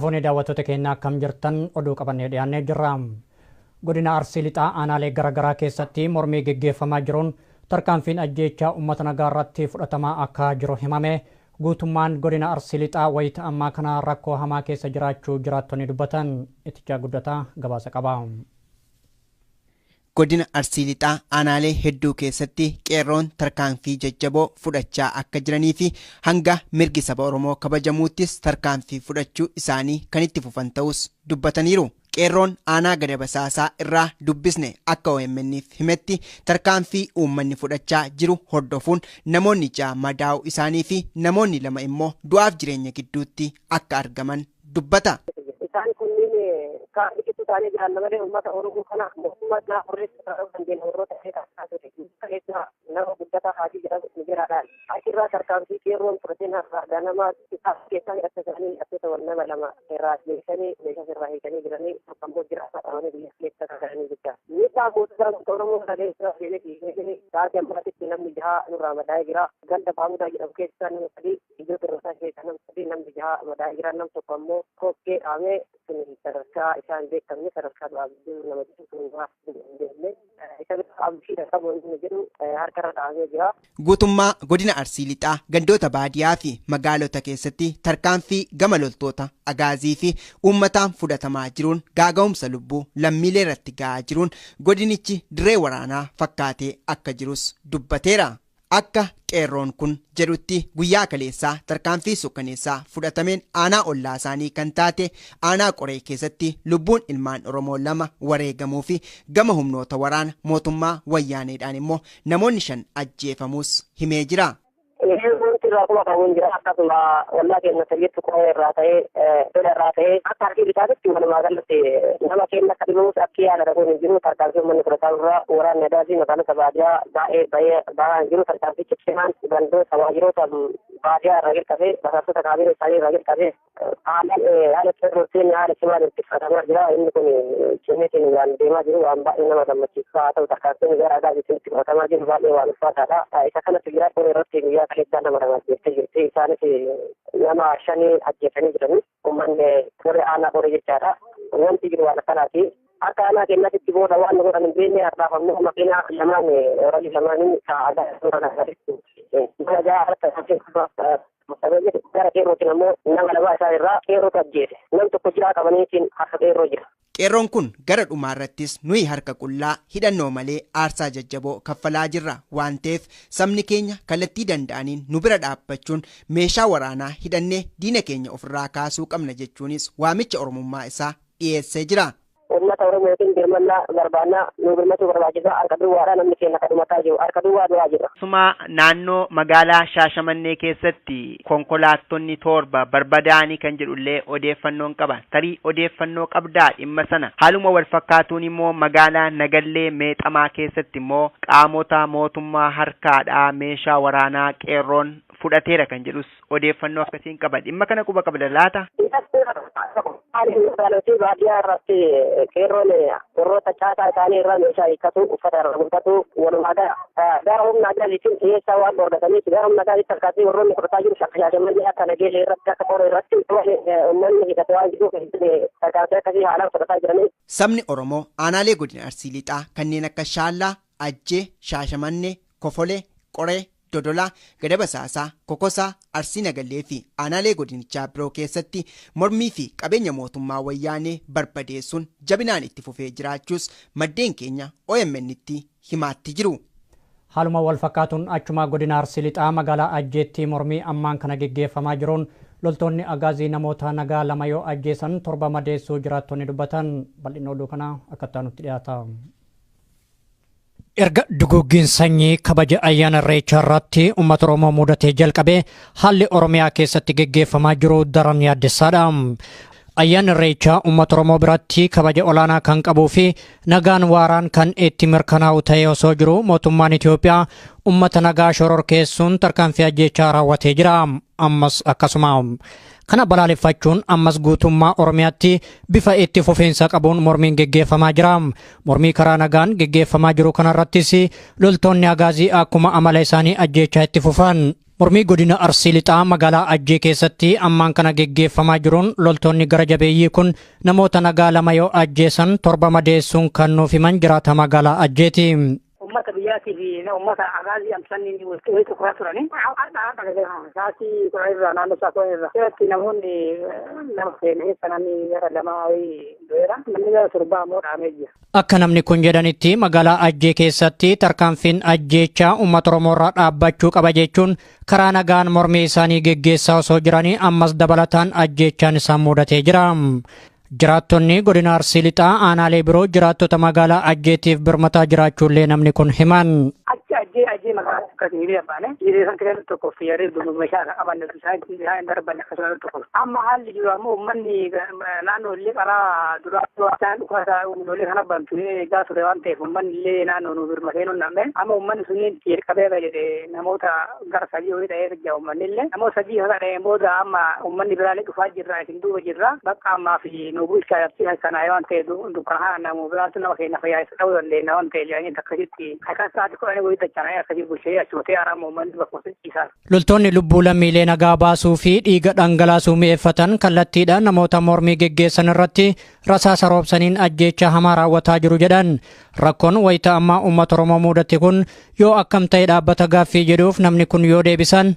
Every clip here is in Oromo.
Harka fuunee daawwattoota keenyaa akkam jirtan oduu qabannee dhiyaannee jirra. Godina Arsii Lixaa aanaalee garaagaraa keessatti mormii geggeeffamaa jiruun tarkaanfiin ajjeechaa uummata nagaa irratti fudhatamaa akka jiru himame. Guutummaan godina Arsii Lixaa wayita ammaa kana rakkoo hamaa keessa jiraachuu jiraattonni dubbatan. Itichaa Guddataa gabaasa qaba. Godina Arsii Lixaa aanaalee hedduu keessatti qeerroon tarkaanfii jajjaboo fudhachaa akka jiranii fi hanga mirgi saba Oromoo kabajamuuttis tarkaanfii fudhachuu isaanii kan itti fufan ta'us dubbataniiru. Qeerroon aanaa Gada Basaasaa irraa dubbisne akka OMN'f himetti tarkaanfii uummanni fudhachaa jiru hordofuun namoonni 6 madaa'uu isaanii fi namoonni 2 immoo du'aaf jireenya gidduutti akka argaman dubbata. Isaan kunneen kaan biqiltuu ta'anii jiran malee uummata Oromoo kana mootummaa isaa horreessu ta'uu dandeenye warroota ta'e taasisaa ture. Keessa nama guddataa haajii jedhamu ni jiraadhaan. Achirraa tarkaanfii qeerroon fudhateen har'a ganama isaa keessaa hidhatanii hidhattoota nama 2 irraa meeshanii meeshaa irraa hiikanii jiranii tokko immoo jira qabanii biyya keessa kaka'anii jecha. Miidhaa gootota uummata Oromoo kana keessa seenee sa'aatii ammaatitti namni 6 nurraa madaa'ee jira. Ganda Baamudaa jedhamu keessa nama 3 iddoo Tirrosaa keessa nama 3 namni 6 madaa'ee jira. Nam tokko ammoo kokkee dhaamee sadarkaa isaan beekamne sadarkaa du'aa nama jedhu sun hin beekne isa abdiidha qabu inni jedhu harkarra dhahamee jira. Guutummaa godina Arsii Lixaa gandoota baadiyyaa fi magaalota keessatti tarkaanfii gama loltoota agaazii fi uummataan fudhatamaa jiruun gaaga'umsa lubbuu lammiilee irratti ga'aa jiruun godinichi dirree waraanaa fakkaatee akka jirus dubbateera. Akka qeerroon kun jedhutti guyyaa kaleessaa tarkaanfii suukkaneessaa fudhatameen aanaa ollaa isaanii kan taate aanaa qoree keessatti lubbuun ilmaan Oromoo 2 wareegamuu fi gama humnoota waraana mootummaa wayyaaneedhaan immoo namoonni 5 ajjeefamuus himee jira. Wanti irraa kuma qabuun jira akkasuma ollaa keenya sirriitti qoree irraa ta'ee lola irraa ta'ee akka harki bitaatitti walumaa galatti nama keenya akka dhibamus akka yaada dhabuun hin jiru tarkaanfii uummanni fudhataa irraa waraanni adaasii magaalota baadiyyaa baay'ee baay'ee bahaa hin jiru tarkaanfichi cimaan gandoota waajjiroota baadiyyaa irraa jalqabee basaastota kaabinee isaanii irraa jalqabee haala qeerrootiin haala cimaan itti fudhatamaa jira. Inni kun cimeetiin waan deemaa jiru waan baay'ee nama gammachiisu haa ta'u tarkaanfiin gara adaasiitiin itti fudhatamaa jiru baay'ee waan ulfaataadha. Isa kanatti jira qoree irratti guyyaa kaleessaa nama 2 ajjeeftee jirti. Isaanis nama 5 ajjeefanii jiranii uummanni qoree aanaa qoree jechaadha. Wanti jiru waan akkanaati. Akka aanaa keenyatti booda waan nu godhan hin beekne har'aaf ammoo makiinaa lamaan horii lamaaniin aadaa suuraa kana gara qeerrootiin ammoo nama 2 isaa irraa qeerrootu ajjeese. Nam tokko jiraa qabaniitiin harka qeerroo jira. Qeerroon kun gara dhumaarrattis nuyi harka qullaa hidhannoo malee aarsaa jajjaboo kaffalaa jirra waan ta'eef sabni keenya kallattii danda'aniin nu bira dhaabbachuun meeshaa waraanaa hidhannee diina keenya ofirraa kaasuu qabna jechuunis waamicha Oromummaa isaa dhiyeessee jira. Uummata Oromootiin birmannaa barbaannaa nu birmachuu barbaachisaa harka duwwaadhaa namni keenya kan dhumataa jiru harka duwwaa du'aa jira. Akkasuma naannoo magaalaa Shaashamannee keessatti konkolaattonni 7 barbadaa'anii kan jedhullee odeeffannoon qaba. Tarii odeeffannoo qabdaa dhimma sana. Haaluma wal fakkaatuun immoo magaalaa Nagallee Meexamaa keessatti immoo qaamota mootummaa harkaadhaa meeshaa waraanaa qeerroon fudhateera kan jedhus odeeffannoo akkasiin qaba. Dhimma kana quba qabda laata? Magaalota baadiyyaa irratti qeerroon warroota caasaa isaanii irraa meeshaa hiikkatu uffata irraa gurguratu walumaa gala gara humna agaasiitiin dhiyeessaa waan dhoorgataniif gara humna agaasiitti tarkaanfii warroonni fudhataa jiru akka Shaashamannee akka Nageellee irratti akka Qoree irratti uummanni hidhate waan jiruuf tarkaanfii akkasii haalaan fudhataa jiranii. Sabni Oromoo aanaalee godina Arsii Lixaa kanneen akka Shaallaa, Ajjee, Shaashamannee, Kofolee, Qoree, Dodolaa, Gada Basaasaa, Kokosaa, Arsii Nagallee fi aanaalee godinichaa biroo keessatti mormii fi qabeenya mootummaa wayyaanee barbadeessuun jabinaan itti fufee jiraachuus maddeen keenya OMN'tti himaatti jiru. Haaluma wal fakkaatuun achuma godina Arsii Lixaa magaalaa Ajjeetti mormii ammaan kana geggeeffamaa jiruun loltoonni agaazii namoota nagaa 2 yoo ajjeesan 7 madeessuu jiraattonni dubbatan. Bal'inni oduu kanaa akkaataa nutti dhiyaata. Erga duguggiin sanyii kabaja ayyaana Irreechaa irratti uummata Oromoo mudatee jalqabee haalli Oromiyaa keessatti geggeeffamaa jiru daran yaaddessaadha. Ayyaanni Irreechaa uummata Oromoo biratti kabaja olaanaa kan qabuu fi nagaan waaraan kan itti mirkanaa'u ta'ee osoo jiru mootummaan Itoophiyaa uummata nagaa shororkeessuun tarkaanfii ajjeechaa raawwatee jira. Ammas akkasuma. Kana balaaleffachuun ammas guutummaa Oromiyaatti bifa itti fufiinsa qabuun mormiin geggeeffamaa jira. Mormii karaa nagaan geggeeffamaa jiru kanarrattis loltoonni agaazii akkuma amala isaanii ajjeechaa itti fufan. Mormii godina Arsii Lixaa magaalaa Ajjee keessatti ammaan kana geggeeffamaa jiruun loltoonni gara jabeeyyii kun namoota nagaa 2 yoo ajjeesan 7 madeessuun kan nuuf himan jiraata magaalaa Ajjeeti. Uummata biyyaatii fi uummata agaazii amsanni walitti kuraa turanii sa'aatii 10 irraa naannoo isaa 10 irraa irratti namoonni 2 seenee sananii gara 2 wayii du'eera, namni gara 7 immoo dhahamee jira. Akka namni kun jedhanitti magaalaa Ajjee keessatti tarkaanfiin ajjeechaa uummata Oromoo irraa dhaabbachuu qaba jechuun karaa nagaan mormii isaanii geggeessaa osoo jiranii ammas dabalataan ajjeechaan isaan mudatee jira. Jiraattonni godina Arsii Lixaa aanaalee biroo jiraattota magaalaa Ajjeetiif birmataa jiraachuullee namni kun himan. Achi Ajjee magaalaa akkasii hiriira baane hiriira san keessatti tokko fiyyaree meeshaa kan qabanne isaan hin darbanne akkasumas tokko. Amma haalli jiru ammoo uummanni naannoo illee karaa duraa isaan dhukaasa ijoollee kana bantu eegaa ture waan ta'eef uummanni illee naannoo nu birmatee nu namne amma uummanni sunniin jalqabee jedhe namoota gara 3 horii ta'ee jira uummanni illee namoota 3 haga ta'een booda amma uummanni biraalee dhufaa jirra isin duuba jirra bakka ammaa fi nu bulchaa jirti kana waan ta'eef dukkana namu biraatu nama keenya fayyaa isa dha'uu dandeenya waan ta'eef jedhanii akkasitti kan sa'aatii 10 wayii dachanaa akkasii bulchee achumatee araama uummanni bakka ciisaa. Loltoonni lubbuu lammiilee nagaa baasuu fi dhiiga dhangalaasuu mi'eeffatan kallattiidhaan namoota mormii geggeessan irratti rasaasa roobsaniin ajjeechaa hamaa raawwataa jiru jedhan. Rakkoon wayita ammaa uummata Oromoo mudate kun yoo akkam ta'e dhaabbata gaaffii jedhuuf namni kun yoo deebisan.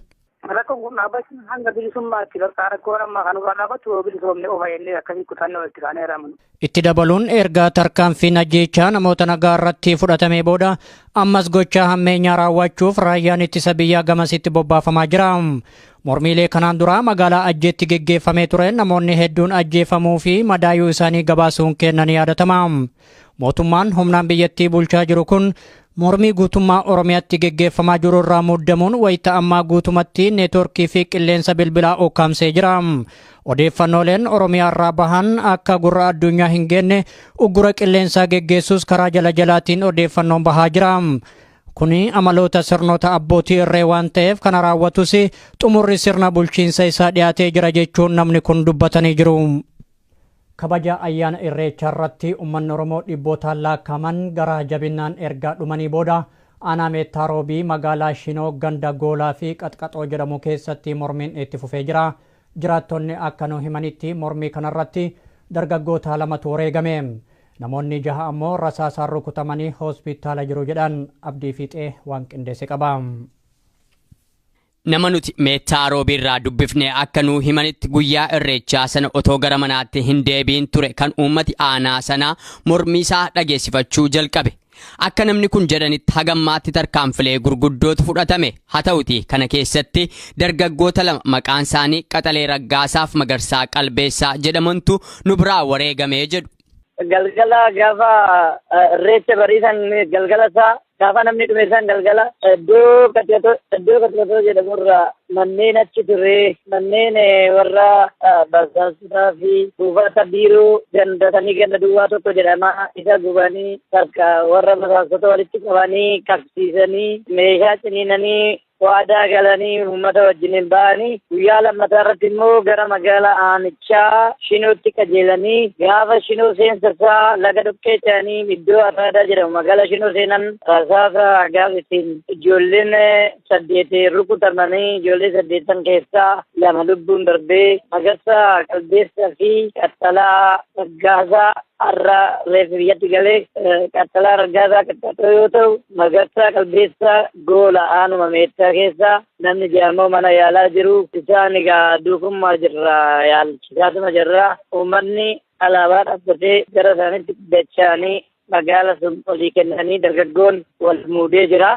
Rakkoon kun dhaabbachuun hanga bilisummaatti bakka rakkoon ammaa kan nurraa dhaabbatu bilisoomne qofa jennee akkasii kutannoo itti kaanee ramnu. Itti dabaluun erga tarkaanfiin ajjeechaa namoota nagaa irratti fudhatamee booda ammas gochaa hammeenyaa raawwachuuf raayyaan ittisa biyyaa gamasitti bobbaafamaa jira. Mormiilee kanaan dura magaalaa Ajjeetti geggeeffamee ture namoonni hedduun ajjeefamuu fi madaayuu isaanii gabaasuun kennan yaadatama. Mootummaan humnaan biyyattii bulchaa jiru kun mormii guutummaa Oromiyaatti geggeeffamaa jiru irraa muddamuun wayita ammaa guutumatti neetworkii fi qilleensa bilbilaa ukkaamsee jira. Odeeffannooleen Oromiyaa irraa bahan akka gurra addunyaa hin geenne uggura qilleensaa geggeessuus karaa jala jalaatiin odeeffannoon bahaa jira. Kuni amaloota sirnoota abbootii irree waan ta'eef kana raawwatus xumurri sirna bulchiinsa isaa dhiyaatee jira jechuun namni kun dubbatanii jiru. Kabaja ayyaana irreechaa irratti uummanni Oromoo dhibbootaan lakkaa'aman gara jabinnaan erga dhumanii booda aanaa Meettaa Roobii magaalaa Shinoo ganda Goolaa fi Qaxqaxoo jedhamu keessatti mormiin itti fufee jira. Jiraattonni akka nu himanitti mormii kanarratti dargaggoota 2tu wareegame. Namoonni 6 ammoo rasaasaan rukutamanii hospitaala jiru jedhan Abdii Fiixee waan qindeesse qaba. Nama nuti Meettaa Roobii irraa dubbifne akka nu himanitti guyyaa irreechaa sana otoo gara manaatti hin deebiin ture kan uummati aanaa sanaa mormii isaa dhageessifachuu jalqabe. Akka namni kun jedhanitti hagammaatti tarkaanfilee gurguddootu fudhatame. Haa ta'uti kana keessatti dargaggoota 2 maqaan isaanii Qaxalee Raggaasaaf Magarsaa Qalbeessaa jedhamantu nu biraa wareegamee jedhu. Galgala gaafa irreecha bariisan galgala isaa gaafa namni dhume san galgala iddoo qaxxatoo jedhamurraa manneen achi ture manneen warra basaasotaa fi buufata biiroo gandatanii ganda duwwaa tokko jedhama isa gubanii warra basaasota walitti qabanii qabsiisanii meeshaa ciniinanii waadaa galanii uummata wajjiniin ba'anii guyyaa lammataa irratti immoo gara magaalaa aanichaa Shinootti qajeelanii gaafa Shinoo seensisaa laga dhoqqee ce'anii iddoo Araadaa jedhamu magaalaa Shinoo seenan rasaasa gaafa ittiin ijoolleen 8 rukutamanii ijoollee 8 keessaa 2 lubbuun darbee Magarsaa Qalbeessaa fi Qaxxalaa Raggaasaa har'a reeffi biyyatti galee Qaxxalaa Raggaasaa Qaxxaxoo yoo ta'u Magarsaa Qalbeessaa Goola aanuma Meettaa keessaa namni jedhamu mana yaalaa jiru. Isaan egaa duukummaa jirra yaalchisaatuma jirra. Uummanni alaabaa dhaabbatee gara isaaniitti dacha'anii magaala sun olii kennanii dargaggoon wal muudee jira.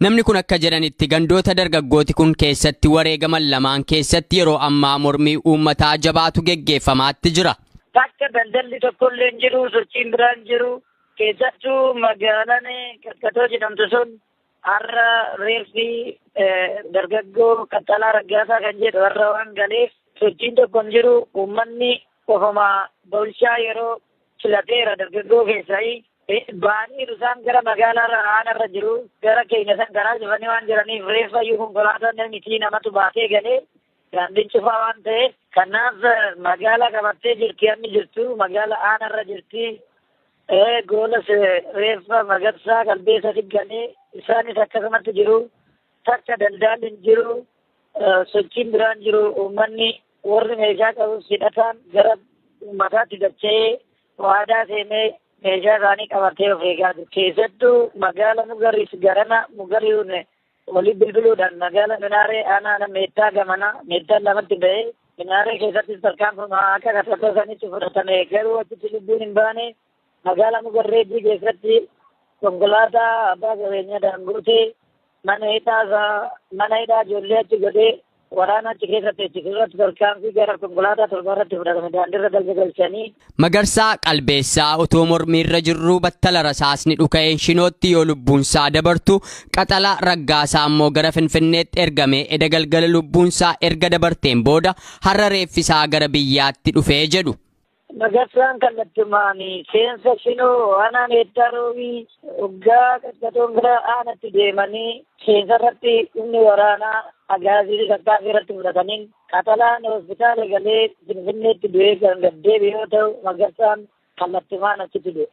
Namni kun akka jedhanitti gandoota dargaggooti kun keessatti wareegaman 2 keessatti yeroo ammaa mormii uummataa jabaatu geggeeffamaatti jira. Bakka daldalli tokkollee hin jiru, sochiin biraan jiru. Keessattuu magaalaan Qaxqaxoo jedhamtu sun har'a reeffi dargaggoo Qaxxalaa Raggaasaa kan jedhu har'a waan galeef sochiin tokko hin jiru. Uummanni qofuma bulchaa yeroo filateera dargaggoo keessaa ba'anii isaan gara magaalaa aanarra jiru. Gara keenya san karaa cufanii waan jiraniif reeffa iyyuu konkolaataan namni namatu baatee galee daandiin cufaa waan ta'eef kanaaf magaalaa qabattee jirti amma jirtu magaalaa aanarra jirti. Goola reeffa Magarsaa Qalbeessa galee isaanis akkasumatti jiru. Takka daldalli hin jiru. Sochiin biraan jiru uummanni warri meeshaa qabu hidhataan gara uummataatti dacha'ee waadaa seenee meeshaa isaanii qabatee of eegaa jiru. Keessattuu magaala Mugaris garana Mugariin walii bilbiluudhaan magaala Minaaree aanaa Meettaa gamana Meettaan lamatti ba'ee Minaaree keessattis tarkaanfama akka kasatoo sanitti fudhatame garuu achitti lubbuun hin baane. Magaala Mugarreejjii keessatti konkolaataa abbaa qabeenyaa Daangootee mana hidhaa ijoollee achi godhee waraana achi keessatti irratti tarkaanfii gara konkolaataa 7 irratti fudhatame daandiirra dalga galchanii. Magarsaa Qalbeessaa otoo mormiirra jirruu battala rasaasni dhuka'een Shinootti yoo lubbuunsaa dabartu Qaxala Raggaasaa immoo gara Finfinneetti ergame eda galgala lubbuunsaa erga dabarteen booda har'a reeffisaa gara biyyaatti dhufee jedhu. Magarsaan kallattumaan seensa Shinoo aanaa Meettaa Roobii waggaa qaqqatoon gara aanatti deemanii seensa irratti humni waraanaa agaazii tarkaanfii irratti fudhataniin Qaxalaan hospitaala galee Finfinneetti du'ee kan gaddeebi yoo ta'u Magarsaan kallattumaan achitti du'e.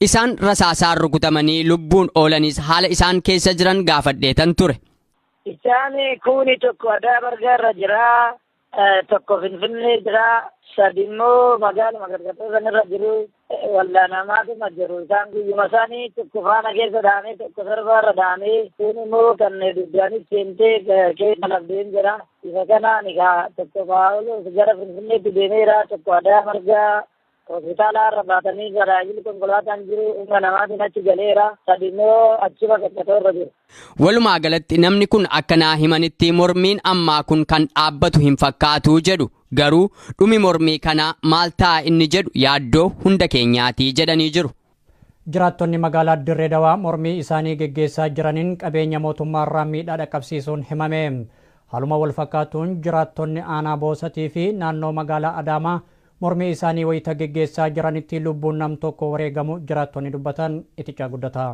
Isaan rasaasaan rukutamanii lubbuun oolanis haala isaan keessa jiran gaafadheetan ture. Isaan kuuni tokko Adaa Bargaa irra jira, tokko Finfinnee jira, sadi immoo magaaluma gargaarsa sanarra jiru wallaanamaatuma jiru. Isaan guyyuma isaanii tokko faana keessa dhahamee tokko sarbaarra dhahamee kun immoo kan dugdaanis seentee keessa lafdeen jira. Isa kanaan egaa tokko Paawuloos gara Finfinneetti deemeera, tokko Adaa Margaa hospitaala irra baatanii tajaajilli konkolaataan jiru humna namaatiin achi galeera, sadi immoo achuma qaqqatoo irra jiru. Walumaa galatti namni kun akka naa himanitti mormiin ammaa kun kan dhaabbatu hin fakkaatu jedhu. Garuu dhumi mormii kanaa maal ta'a inni jedhu yaaddoo hunda keenyaatii jedhanii jiru. Jiraattonni magaalaa Dirree Dawaa mormii isaanii geggeessaa jiraniin qabeenya mootummaarraa miidhaa dhaqqabsiisuun himame. Haaluma wal fakkaatuun jiraattonni aanaa Boosatii fi naannoo magaalaa Adaamaa mormii isaanii wayita geggeessaa jiranitti lubbuun nam tokko wareegamu jiraattonni dubbatan itichaa guddataa.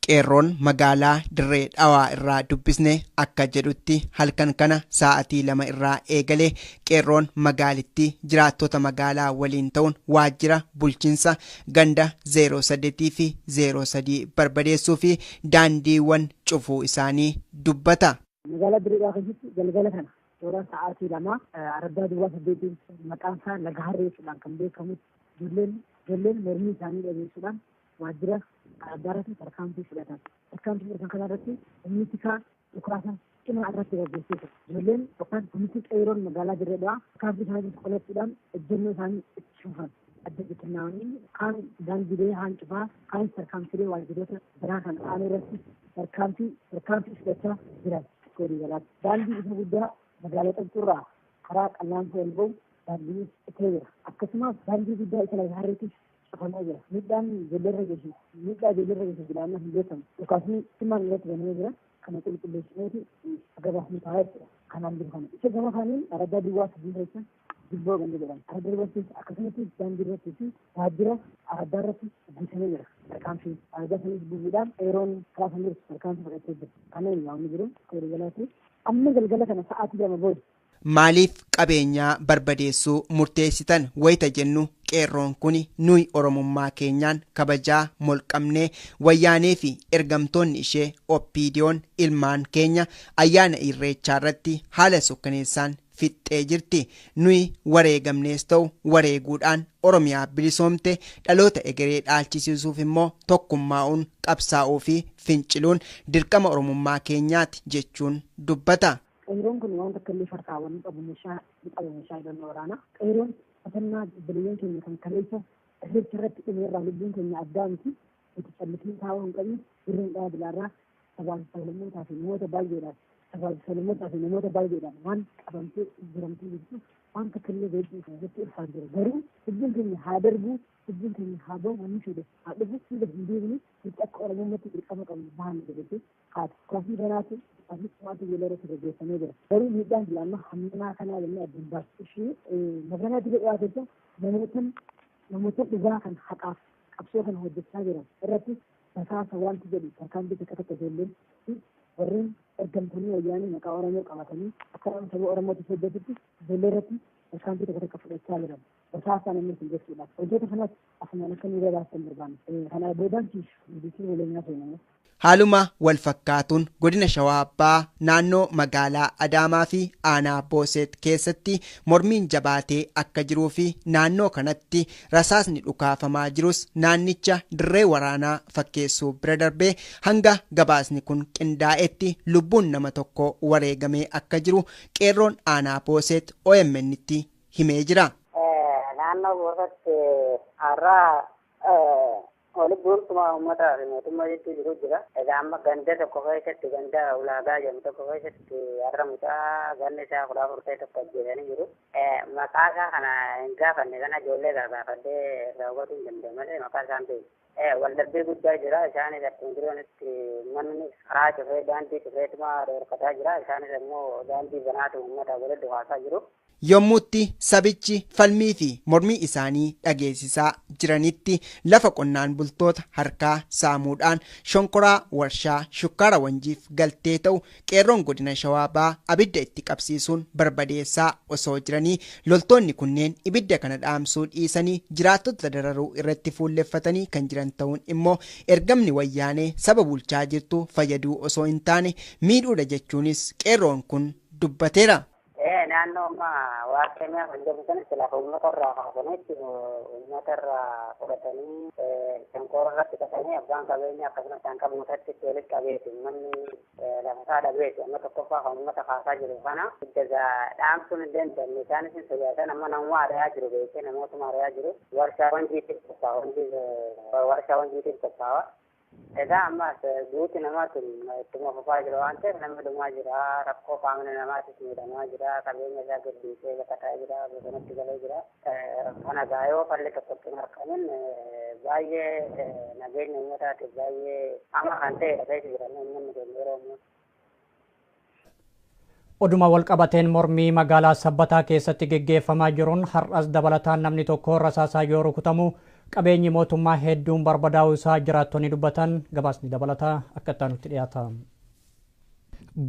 Qeerroon magaalaa Dirree Dhawaa irraa dubbisne akka jedhutti halkan kana sa'aatii 2 irraa eegalee qeerroon magaalittii jiraattota magaalaa waliin ta'uun waajjira bulchiinsa ganda 08 fi 03 barbadeessuu fi daandiiwwan cufuu isaanii dubbata. Magaalaa Dirree Dhawaa keessatti galgala kana toora sa'aatii 2 araddaa duwwaa 8 maqaan isaa Laga Harreessuudhaan kan beekamutti ijoolleen mormii isaanii dhageessuudhaan waajjira araddaa irratti tarkaanfii fudhatan. Tarkaanfii fudhatan kana irratti humni tikaa dhukaasa cimaa irratti gaggeessee ture. Ijoolleen yookaan humni qeerroon magaalaa Dirree Dhawaa tarkaanfii isaanii qolachuudhaan ejjennoo isaanii itti fufan. Adda bittinnaa'anii kaan daandiilee haan cufaa kaan tarkaanfiilee waajjiroota biraa kan aanuu irratti tarkaanfii fudhachaa jiran. Waliigalaatti daandii isa guddaa magaalaa Xanxurraa karaa Qallaanfoo ol ba'u daandii citee jira. Akkasumas daandii guddaa isa Laga Harreettis cufamee jira. Miidhaan ijoolleerra geessu miidhaa ijoolleerra geessu jedhamee hin beekamu. Dhukaasni cimaan irratti banamee jira. Kana qulqulleessineeti gabaasni taa'aa jechuudha. Kanaan jiru kana. Isa gama kaaniin araddaa duwwaa 3 keessa Jibboo ganda jedhama. Araddaa duwwaa 3 akkasumas daandii irratti fi waajjira araddaa irratti guutamee jira. Tarkaanfii araddaa sanis buusuudhaan qeerroon karaa san jirtu tarkaanfii fudhachaa jira. Kanneen yaa'onni jiru waliigalaatti amma galgala kana sa'aatii 2 booda. Maaliif qabeenyaa barbadeessuu murteessitan wayita jennu qeerroon kuni nuyi Oromummaa keenyaan kabajaa molqamnee wayyaanee fi ergamtoonni ishee Oppiidiyoon ilmaan keenya ayyaana Irreechaa irratti haala sukkaneessaan fixxee jirti. Nuyi wareegamnees ta'u wareeguudhaan Oromiyaa bilisoomte dhaloota egeree dhaalchisiisuuf immoo tokkummaa'uun qabsaa'uu fi finciluun dirqama Oromummaa keenyaati jechuun dubbata. Qeerroon kun waan takka illee farkaawwan qabu meeshaa ni qabu meeshaa hidhannoo waraanaa. Qeerroon qotannaa obboleeyyan keenya kan kaleessa irreecha irratti dhume irraa lubbuun keenya addaa miti. Nuti callisnee taa'uu hin qabnu. Dirreen dhahaa bilaarraa sabaa fi sablammootaa fi namoota baay'eedhaan sabaa fi sablammootaa fi namoota baay'eedhaan waan qabamtee jiramtee jirtu waan takka illee beekuu keessatti ulfaan jira. Garuu lubbuun keenya haa darbu, lubbuun keenya haa ba'u, wanni fedhe haa dhufu, hunda hin deebinu. Nuti akka Oromummaatti dirqama qabnu bahanna jedhee haati. Kaasni kanaatu asii cimaatu ijoollee irratti gaggeeffamee jira. Garuu miidhaan jira amma hammanaa kanaa jennee adda hin baasu. Ishee magaalaa Dirree Dhawaa keessa namoota dhugaa kan haqaaf qabsoo kana hojjechaa jiran irratti basaasa wanti jedhu tarkaanfii takka takka ijoolleen fi warreen Ergamtoonni wayyaanee maqaa Oromoo qabatanii akka nama saba Oromootiif hojjetutti ijoollee irratti tarkaanfii tokko tokko fudhachaa jiran. Basaasaa namni kun jechuudha. Hojjeta kanas asumaan akka nu gabaastan barbaanna. Kana boodaantiif biyyi waleenyaa seename. Haaluma wal fakkaatuun godina Shawaa Abbaa naannoo magaalaa Adaamaa fi aanaa Booseet keessatti mormiin jabaatee akka jiruu fi naannoo kanatti rasaasni dhukaafamaa jirus naannicha dirree waraanaa fakkeessuu bira darbee hanga gabaasni kun qindaa'etti lubbuun nama tokko wareegamee akka jiru qeerroon aanaa Booseet OMN'tti himee jira. Naannoo Booseetti har'aa walitti bu'uursuma uummataa fi mootummaa jechuu jiru jira. Egaa amma ganda tokko keessatti ganda ulaagaa jedhamu tokko keessatti har'a mucaa ganni isaa 14 ta'e tokko ajjeesanii jiru. Maqaa isaa kana hin gaafanne kana ijoollee irraa gaafadhee irraa hubachuu hin danda'u malee maqaa isaa hin beeku. Waldhabbii guddaa jira. Isaanis akkuma jirutti manni karaa cufee daandii cufeetuma dhorkataa jira. Isaanis immoo daandii banaatu uummata walitti dhukaasaa jiru. Yommuutti sabichi falmii fi mormii isaanii dhageessisaa jiranitti lafa qonnaan bultoota harkaa saamuudhaan shonkoraa warshaa shukkaara wanjiif galtee ta'u qeerroon godina Shawaa Bahaa abidda itti qabsiisuun barbadeessaa osoo jiranii loltoonni kunneen ibidda kana dhaamsuu dhiisanii jiraattota dararuu irratti fuulleffatanii kan jiran ta'uun immoo ergamni wayyaanee saba bulchaa jirtu fayyaduu osoo hin taane miidhuudha jechuunis qeerroon kun dubbateera. Naannoo ammaa waaqemee kan jedhu sanatti lafa uummata irraa kaasanitti uummata irraa fudhatanii shonkoora irratti qatanii abbaan qabeenya akkasumas kan qabu irratti walitti qabeeti manni lafa isaa dhabeeti amma tokkoffaa kan uummata kaasaa jiru kana idda dhaamsuun hin dandeenye isaanis hin sodaatan amma namuma ari'aa jiru beekee namootuma ari'aa jiru warshaa wanjiitiif qophaa'a warshaa wanjiitiif qophaa'a. Egaa ammas duuti namaa tun ittuma fufaa jira waan ta'eef namni dhumaa jira rakkoo qaamni namaatis miidhamaa jira qabeenya isaa gadhiisee baqataa jira bosonatti galee jira. Kana gaayoo falli tokkotti hin argamin baay'ee nageenya uummataatiif baay'ee hamaa kan ta'edha keessa jira uummanni keenya yeroo ammaa. Oduma walqabateen mormii magaalaa Sabbataa keessatti geggeeffamaa jiruun har'as dabalataan namni tokko rasaasaa yoo rukutamu qabeenyi mootummaa hedduun barbadaa'uu isaa jiraattonni dubbatan gabaasni dabalataa akka itti aanutti dhiyaata.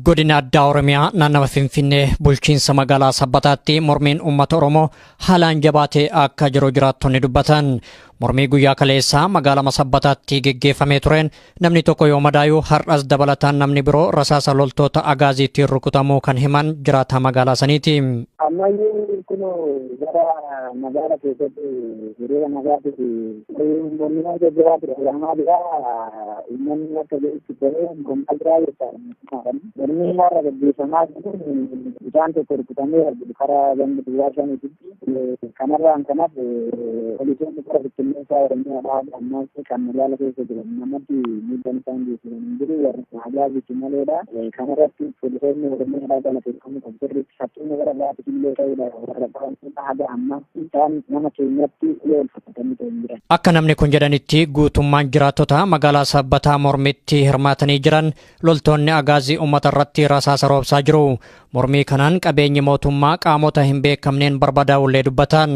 Godina addaa Oromiyaa naannawa Finfinnee bulchiinsa magaalaa Sabbataatti mormiin uummata Oromoo haalaan jabaatee akka jiru jiraattonni dubbatan. Mormii guyyaa kaleessaa magaalaa Sabbataatti geggeeffamee tureen namni tokko yoo madaayu har'as dabalataan namni biroo rasaasa loltoota agaaziitiin rukutamuu kan himan jiraataa magaalaa saniiti. Ammayyuu kun gara magaalaa keessatti hiriira nagaatiif mormii jajjabaa ture. Olaanaa jira uummanni akka jedhutti bahee gonfaa jira jechaadha. Mormii irra gaggeeffamaa jiru bishaan tokko rukutamee arginu karaa ganda duwwaa shaniititti. Kanarraan kanaaf poolisoonni kora bittinneessaa Oromiyaadhaa ammas kan magaala keessa jiran namatti miidhaan isaan geessisan hin jiru warra agaaziitti maleedha. Kanarratti poolisoonni Oromiyaadhaa galateeffamuu qabu. Sirriitti fakkeenya gara biraatiif illee ta'uudha warra qaban haga ammaatti isaan nama keenyatti ulee ulfatanii ta'an jiran. Akka namni kun jedhanitti guutummaan jiraattota magaalaa Sabbataa mormitti hirmaatanii jiran loltoonni agaazii uummata irratti rasaasa roobsaa jiru. Mormii kanaan qabeenyi mootummaa qaamota hin beekamneen barbadaa'ullee dubbatan.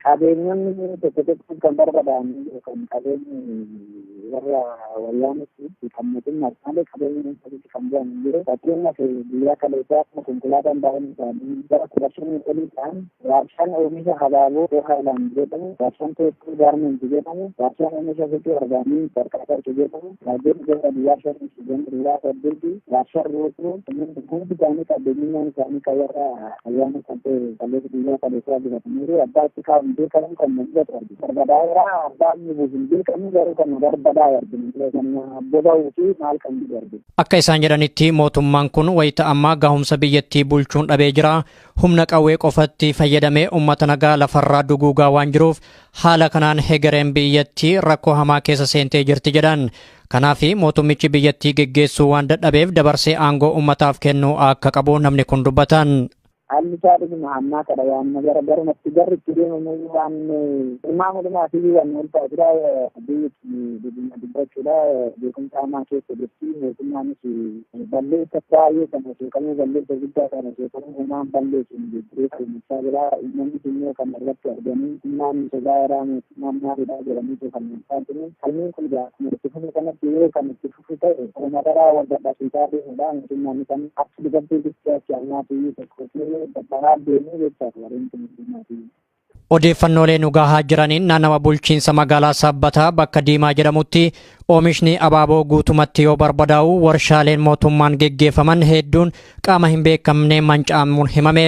Qabeenyonni tokko tokko kan barbadaa'an kan qabeenyi warra wayyaanitti kan mootummaas malee qabeenyi dhuunfaatti kan bu'an hin jiru. Fakkeenyaaf guyyaa kaleessaa akkuma konkolaataan baay'een isaanii gara 15 olii ta'an warshaan oomisha habaaboo Haayilaand jedhamu, warshaan teessoo gaarmenti jedhamu, warshaan oomisha suphee argaanii Barqaatarki jedhamu, waajjirri ganda duwwaa shanii ganda duwwaa saddeeti, warshaan ruutuu hundi isaanii qabeenyummaan isaanii kan warra ayyaana kan ta'e kaleessa guyyaa kaleessaa gubataniiru. Abbaa itti kaa'u beekamu kan mul'atu argina. Barbadaa'eera abbaa inni buusu hin beekamu garuu kan barbadaa'e argina. Kan boba'uu fi maal kan jiru argina. Akka isaan jedhanitti mootummaan kun wayita ammaa gahumsa biyyattii bulchuun dhabee jira. Humna qawwee qofatti fayyadamee uummata nagaa lafarraa duguugaa waan jiruuf haala kanaan hegereen biyyattii rakkoo hamaa keessa seentee jirti jedhan. Kanaaf mootummichi biyyattii geggeessuu waan dadhabeef dabarsee aangoo uummataaf kennuu akka qabu namni kun dubbatan. Haalli isaa dhuguma ammaa kana waan gara garumatti garri itti deemamu waan ilmaa hundumaa fi waan ulfaatudha. Biyyi dhuguma dubbachuudha beekumsa hamaa keessa jirti. Mootummaanis balleessa baay'ee kana sheekamuu balleessa guddaa kana sheekamuu homaan balleessu hin jirtu falmachaa jira. Uummanni immoo kana irratti arganii humnaan sodaa irraa mootummaan maalidha jedhanii falmachaa jiru. Falmiin kun egaa akkuma itti fufu kanatti yoo kan itti fufu ta'e uummataraa wal dadhabsiisaa deemudha. Mootummaan kan achi dubartii guddaa ammaa fi tokko dadhabaa deemuu jechaadha warreen kun mootummaa. Odeeffannoolee nu gahaa jiraniin naannawa bulchiinsa magaalaa Sabbataa bakka Diimaa jedhamutti oomishni abaaboo guutumatti yoo barbadaa'u warshaaleen mootummaan geggeeffaman hedduun qaama hin beekamne manca'amuun himame.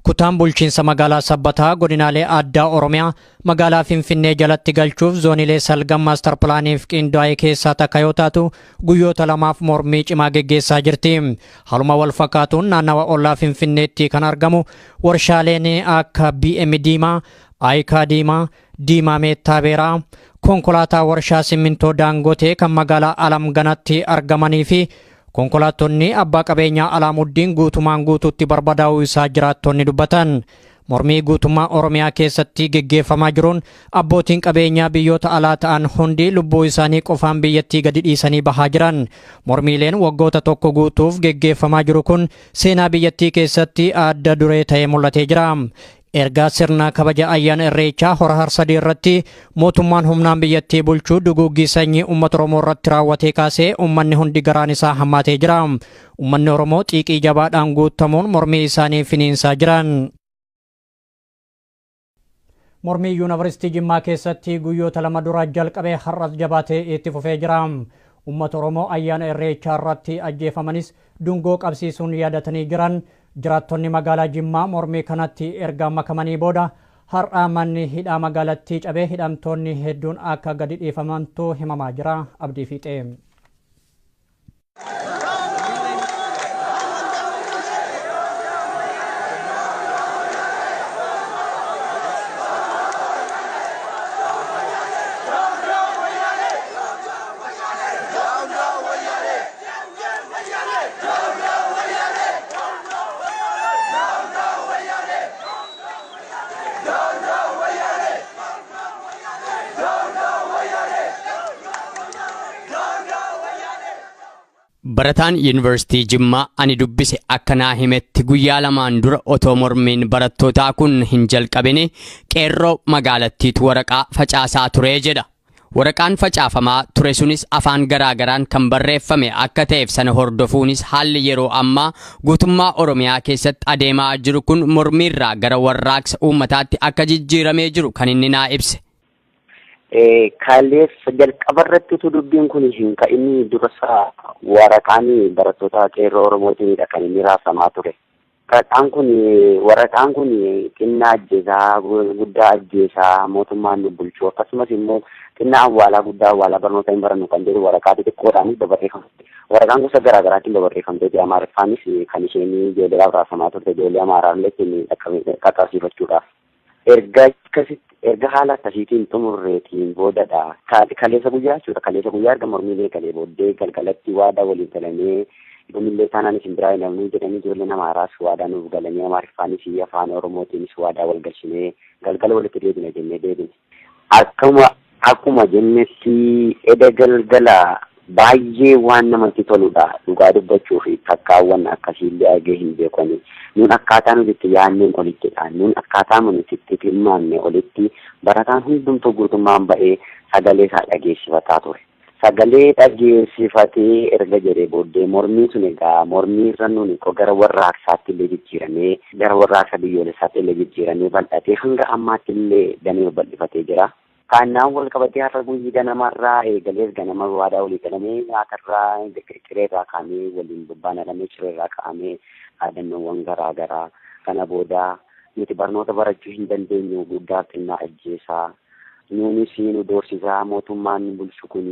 Kutaan bulchiinsa magaalaa Sabbataa godinaalee addaa Oromiyaa magaalaa Finfinnee jalatti galchuuf zoonilee salgan maastar pilaaniif qindaa'e keessaa takka yoo taatu guyyoota lamaaf mormii cimaa geggeessaa jirti. Haaluma wal fakkaatuun naannawa ollaa Finfinneetti kan argamu warshaaleen akka BM Diimaa, Ayikaa Diimaa, Diimaa Meettaa Beeraa, konkolaataa warshaa simmintoo Daangotee kan magaalaa Alamganatti argamanii fi konkolaattonni abbaa qabeenyaa Alaamuddin guutumaan guutuutti barbadaa'uu isaa jiraattonni dubbatan. Mormii guutummaa Oromiyaa keessatti geggeeffamaa jiruun abbootiin qabeenyaa biyyoota alaa ta'an hundi lubbuu isaanii qofaan biyyattii gadi dhiisanii bahaa jiran. Mormiileen waggoota tokko guutuuf geggeeffamaa jiru kun seenaa biyyattii keessatti adda duree ta'ee mul'atee jira. Ergaa sirna kabaja ayyaana Irreechaa hora Harsadii irratti mootummaan humnaan biyyattii bulchuu duguuggii sanyii uummata Oromoo irratti raawwatee kaasee uummanni hundi garaan isaa hammaatee jira. Uummanni Oromoo xiiqii jabaadhaan guutamuun mormii isaanii finiinsaa jiran. Mormii Yuunivarsiitii Jimmaa keessatti guyyoota lama dura jalqabee har'as jabaatee itti fufee jira. Uummata Oromoo ayyaana Irreechaa irratti ajjeefamanis dungoo qabsiisuun yaadatanii jiran. Jiraattonni magaalaa Jimmaa mormii kanatti erga makamanii booda har'a manni hidhaa magaalattii cabee hidhamtoonni hedduun akka gadi dhiifamantu himamaa jira. Abdii Fiixee. Barataan Yuunivarsiitii Jimmaa ani dubbise akka naa himetti guyyaa lamaan dura otoo mormiin barattootaa kun hin jalqabine qeerroo magaalattiitu waraqaa facaasaa ture jedha. Waraqaan facaafamaa ture sunis afaan garaagaraan kan barreeffame akka ta'eef sana hordofuunis haalli yeroo ammaa guutummaa Oromiyaa keessatti adeemaa jiru kun mormiirraa gara warraaqsa uummataatti akka jijjiiramee jiru kan inni naa ibse. Kaleessa jalqabarratti utuu dubbiin kun hin ka'in dursa waraqaan barattoota qeerroo Oromootiinidha kan inni raasamaa ture. Waraqaan kun xinnaa ajjeesaa, guddaa ajjeesaa mootummaan nu bulchu akkasumas immoo xinnaa awwaalaa guddaa awwaalaa barnoota hin barannu kan jedhu waraqaa xixiqqoodhaanis babarreeffamte. Waraqaan gosa garaagaraatiin babarreeffamtee Amaariffaanis kan isheen ijoolleedhaaf raasamaa turte ijoollee Amaaraallee ittiin qaqqabsiifachuudhaaf. Erga haala akkasiitiin xumurreetiin boodadha. Kaleessa guyyaa jechuudha. Kaleessa guyyaa erga mormiilee galee booddee galgalatti waadaa waliin galanii yoomillee taanaan isin biraa hin hafnu jedhanii ijoolleen Amaaraas waadaa nuuf galanii Amaariffaanis afaan Oromootiinis waadaa wal galchinee galgala walitti deebina jennee deebine. Akkuma jennetti eda galgala baay'ee waan namatti toludha. Dhugaa dubbachuu fi takkaawwan akkasiillee argee hin beekani. Nuun akkaataa nuti itti yaadneen olittidha. Nuun akkaataa nuti itti tilmaamne olitti barataan hundumtuu guutummaan ba'ee sagalee isaa dhageessifataa ture. Sagalee dhageessifatee erga jedhee booddee mormiin sun egaa mormii irra nuun gara warraaqsaatti illee jijjiiramee gara warraaqsa biyyoolessaatti illee jijjiiramee bal'atee hanga ammaatti illee damee bal'ifatee jira. Kaannaan wal qabatee har'a guyyi ganamarraa eegalees ganama waadaa walii galamee nyaatarraa cireerraa kaa'amee waliin bobbaanadhamee cireerraa kaa'amee dhaadannoowwan garaagaraa kana booda nuti barnoota barachuu hin dandeenyu guddaa xinnaa ajjeesaa nuunis nu doorsisaa mootummaan bulchu kun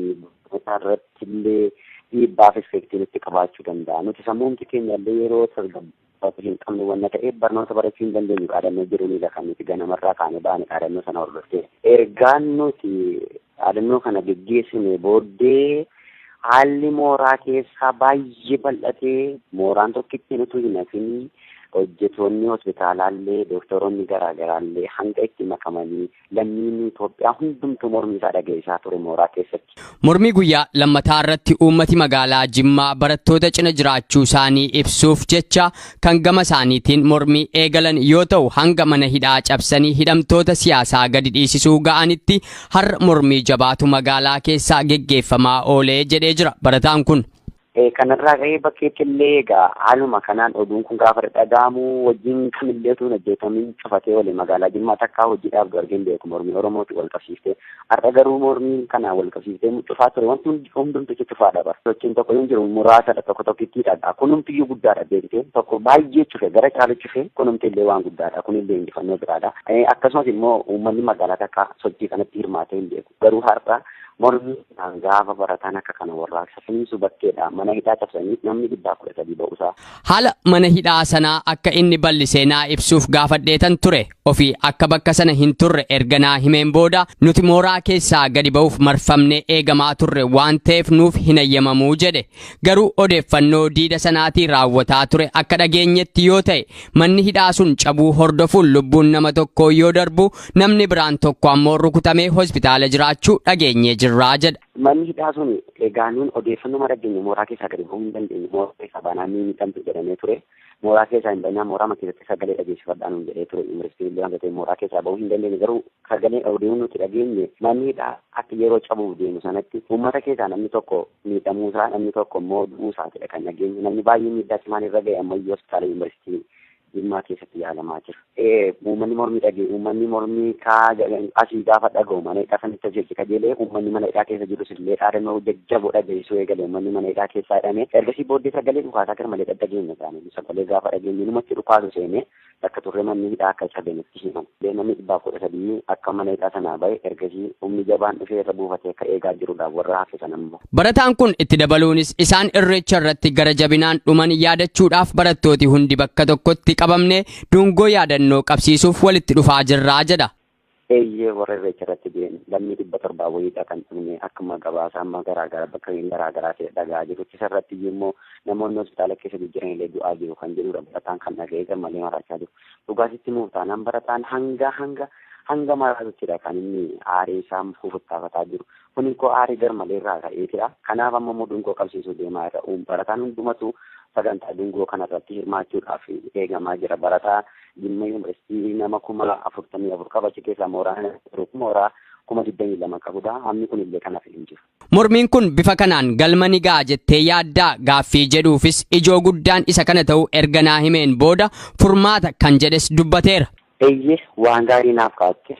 barnoota irratti illee dhiibbaaf effeektii nutti qabaachuu danda'a. Nuti sammuumti keenya illee yeroo tasgabbaatu hin qabne wanna ta'eef barnoota barachuu hin dandeenyu dhaadannoo jiruunidha kan nuti ganamarraa kaanee baane dhaadannoo sana hordoftee. Ergaan nuti dhaadannoo kana geggeessine booddee haalli mooraa keessaa baay'ee bal'atee mooraan tokkittiin utuu hin hafin Hojjetoonni hospitaalaallee doktoroonni garaagaraallee hanga itti makamanii lammiin Itoophiyaa hundumtuu mormii isaa dhageessisaa ture mooraa keessatti. Mormii guyyaa lammataa irratti uummati magaalaa Jimmaa barattoota cina jiraachuu isaanii ibsuuf jecha kan gama isaaniitiin mormii eegalan yoo ta'u, hanga mana hidhaa cabsanii hidhamtoota siyaasaa gadi dhiisisuu ga'anitti har'a mormii jabaatu magaalaa keessaa geggeeffamaa oolee jedhee jira barataan kun. Kanarraa ka'ee bakkeetti illee egaa haaluma kanaan oduun kun gaafa dhaga'amu hojiin kamillee utuu hin hojjetamin cufatee oole. Magaalaa Jimmaa takkaa hojiidhaaf argeen beeku mormii Oromooti wal qabsiiftee. Har'a garuu mormiin kana wal qabsiiftee cufaa ture, wanti hundumtu cufaadha bara. Sochiin tokko hin jiru, muraasadha, tokko tokkittiidha. Kunumtiyyuu guddaadha beektee, tokko baay'ee cufe, gara caalu cufe, kunumti illee waan guddaadha, kunillee injifannoo biraadha. Akkasumas immoo uummanni magaalaa takkaa sochii kanatti hirmaatee hin beeku. Garuu har'a mormii gaafa barataan akka kana warraaqsa finiinsu bakkeedha mana hidhaa cabsanii namni 113 ba'uusaa. Haala mana hidhaa sanaa akka inni bal'isee naa ibsuuf gaafadheetan ture. Ofii akka bakka sana hin turre erga naa himeen booda, nuti mooraa keessaa gadi ba'uuf marfamnee eegamaa turre waan ta'eef nuuf hin ayyamamuu jedhe. Garuu odeeffannoo diida sanaatiin raawwataa ture akka dhageenyetti yoo ta'e, manni hidhaa sun cabuu hordofuun lubbuun nama tokkoo yoo darbu, namni biraan tokko ammoo rukutamee hospitaala jiraachuu dhageenyee jirraa jedha. Manni hidhaa sun egaa nuun odeeffannoo dhageenye mooraa keessaa gadi ba'uu hin dandeenye, mooraa keessaa baanaan ni miidhamtu jedhamee ture. Mooraa keessaa hin bahinaa, mooraa keessatti sagalee dhageessifadhaa nuun jedhee ture yuunivarsiitiin illee waan ta'eef mooraa keessaa ba'uu hin dandeenye. Garuu sagalee oduu nuti dhageenye manni hidhaa akka yeroo cabuuf deemu sanatti uummata keessaa namni tokko miidhamuusaa, namni tokko immoo du'uusaatidha kan dhageenye. Namni baay'ee miidhaa cimaan irra ga'e ammayyuu hospitaala yuunivarsiitii Jimmaa keessatti yaalamaa jira. Uummanni mormii dhagee, uummanni mormii kaa asii gaafa dhaga'u mana hidhaa sanitti hojjechi kajeelee, uummanni mana hidhaa keessa jirus illee dhaadannoo jajjaboo dhageessisuu eegale. Uummanni mana hidhaa keessaa hidhame. Ergasii booddee sagalee dhukaasaa gara malee dhaggeenya taane, sagalee gaafa dhageenye numatti dhukaasu seenee bakka turre manni hidhaa akka cabe nutti himan. Namni 113 akka mana hidhaa sanaa ba'e, ergasii humni jabaan dhufee irra buufatee akka eegaa jirudha warra hafe sana immoo. Barataan kun itti dabaluunis isaan irreecha irratti gara jabinaan dhuman yaadachuudhaaf barattooti hundi bakka tokkotti qabamne dungoo yaadannoo qabsiisuuf walitti dhufaa jirraa jedha. Eeyyee, warra irreecha irratti deemu lammii 700 wayiidha kan dhumne, akkuma gabaasa amma garaagaraa bakka garaagaraa ta'e dhagaa jirutti. Isarratti immoo namoonni hospitaala keessa jijjiiran illee du'aa jiru kan jedhudha barataan kan dhaga'ee gammalee maraachaa jiru. Dhugaasitti muuf taanaan barataan hanga hanga hanga maraatuttidha kan inni aarii isaa fufuttaafataa jiru. Kun koo aarii garmalee irraa ka'eetidha. Kanaaf amma immoo dungoo qabsiisuu deemaa jira. Barataan hundumatu sagantaa dungoo kanarratti hirmaachuudhaaf eegamaa jira. Barataa Jimma Yuunivarsiitii nama 44,000 qaba. Achi keessaa mooraa 22,000 qabudha. Hammi kun illee kanaaf hin jiru. Mormiin kun bifa kanaan galma ni ga'a jettee yaaddaa gaaffii jedhuufis ijoo guddaan isa kana ta'uu erga naa himeen booda furmaata kan jedhes dubbateera. Eeyyee, waan gaarii naaf kaa'atte.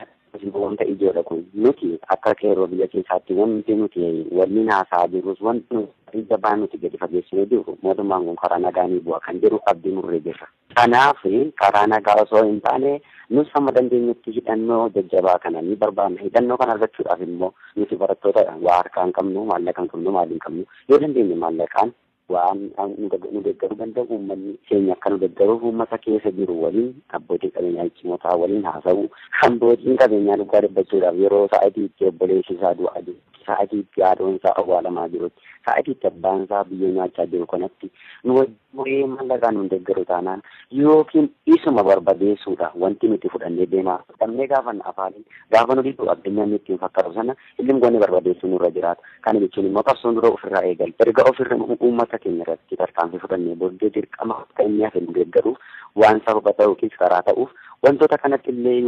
Wanta ijoodha kun. Nuti akka qeerroo biyya keessaatti wanti nuti waliin haasa'aa jirrus, wanti nuti jabaa nuti gadi fageessinee jirru, mootummaan kun karaa nagaa ni bu'a kan jedhu abdii murree jirra. Kanaaf karaa nagaa osoo hin taane nus hamma dandeenyutti hidhannoo jajjabaa kana ni barbaanna. Hidhannoo kana argachuudhaaf immoo nuti barattoota waa harkaa hin qabnu, maallaqa hin qabnu, maali hin qabnu. Yoo dandeenye maallaqaan waan nu deeggaruu danda'u, uummanni keenya akka nu deeggaruuf uummata keessa jiru waliin, abbootii qabeenyaa cimotaa waliin haasa'u. Abbootiin qabeenyaa dhugaa dubbachuudhaaf yeroo sa'aatii itti obboleessi isaa du'aa jiru, sa'aatii itti haadhoon isaa awwaalamaa jirutti, sa'aatii itti abbaan isaa biyyoo nyaachaa jiru kanatti nu wajjin maallaqaan nu deeggaru taanaan yookiin isuma barbadeessuudha wanti nuti fudhannee deemaa fudhannee gaafa afaaniin gaafa nu didu addunyaan ittiin fakkaatu sana ilmi goonee barbadeessuu nurra jiraata. Kana jechuun immoo qabsoon dura ofirraa eegal. Erga ofirra uummata keenya irratti tarkaanfii fudhannee booddee dirqama akka inni hafe nu deeggaruuf waan sababa ta'uufis karaa ta'uuf wantoota kanatti illee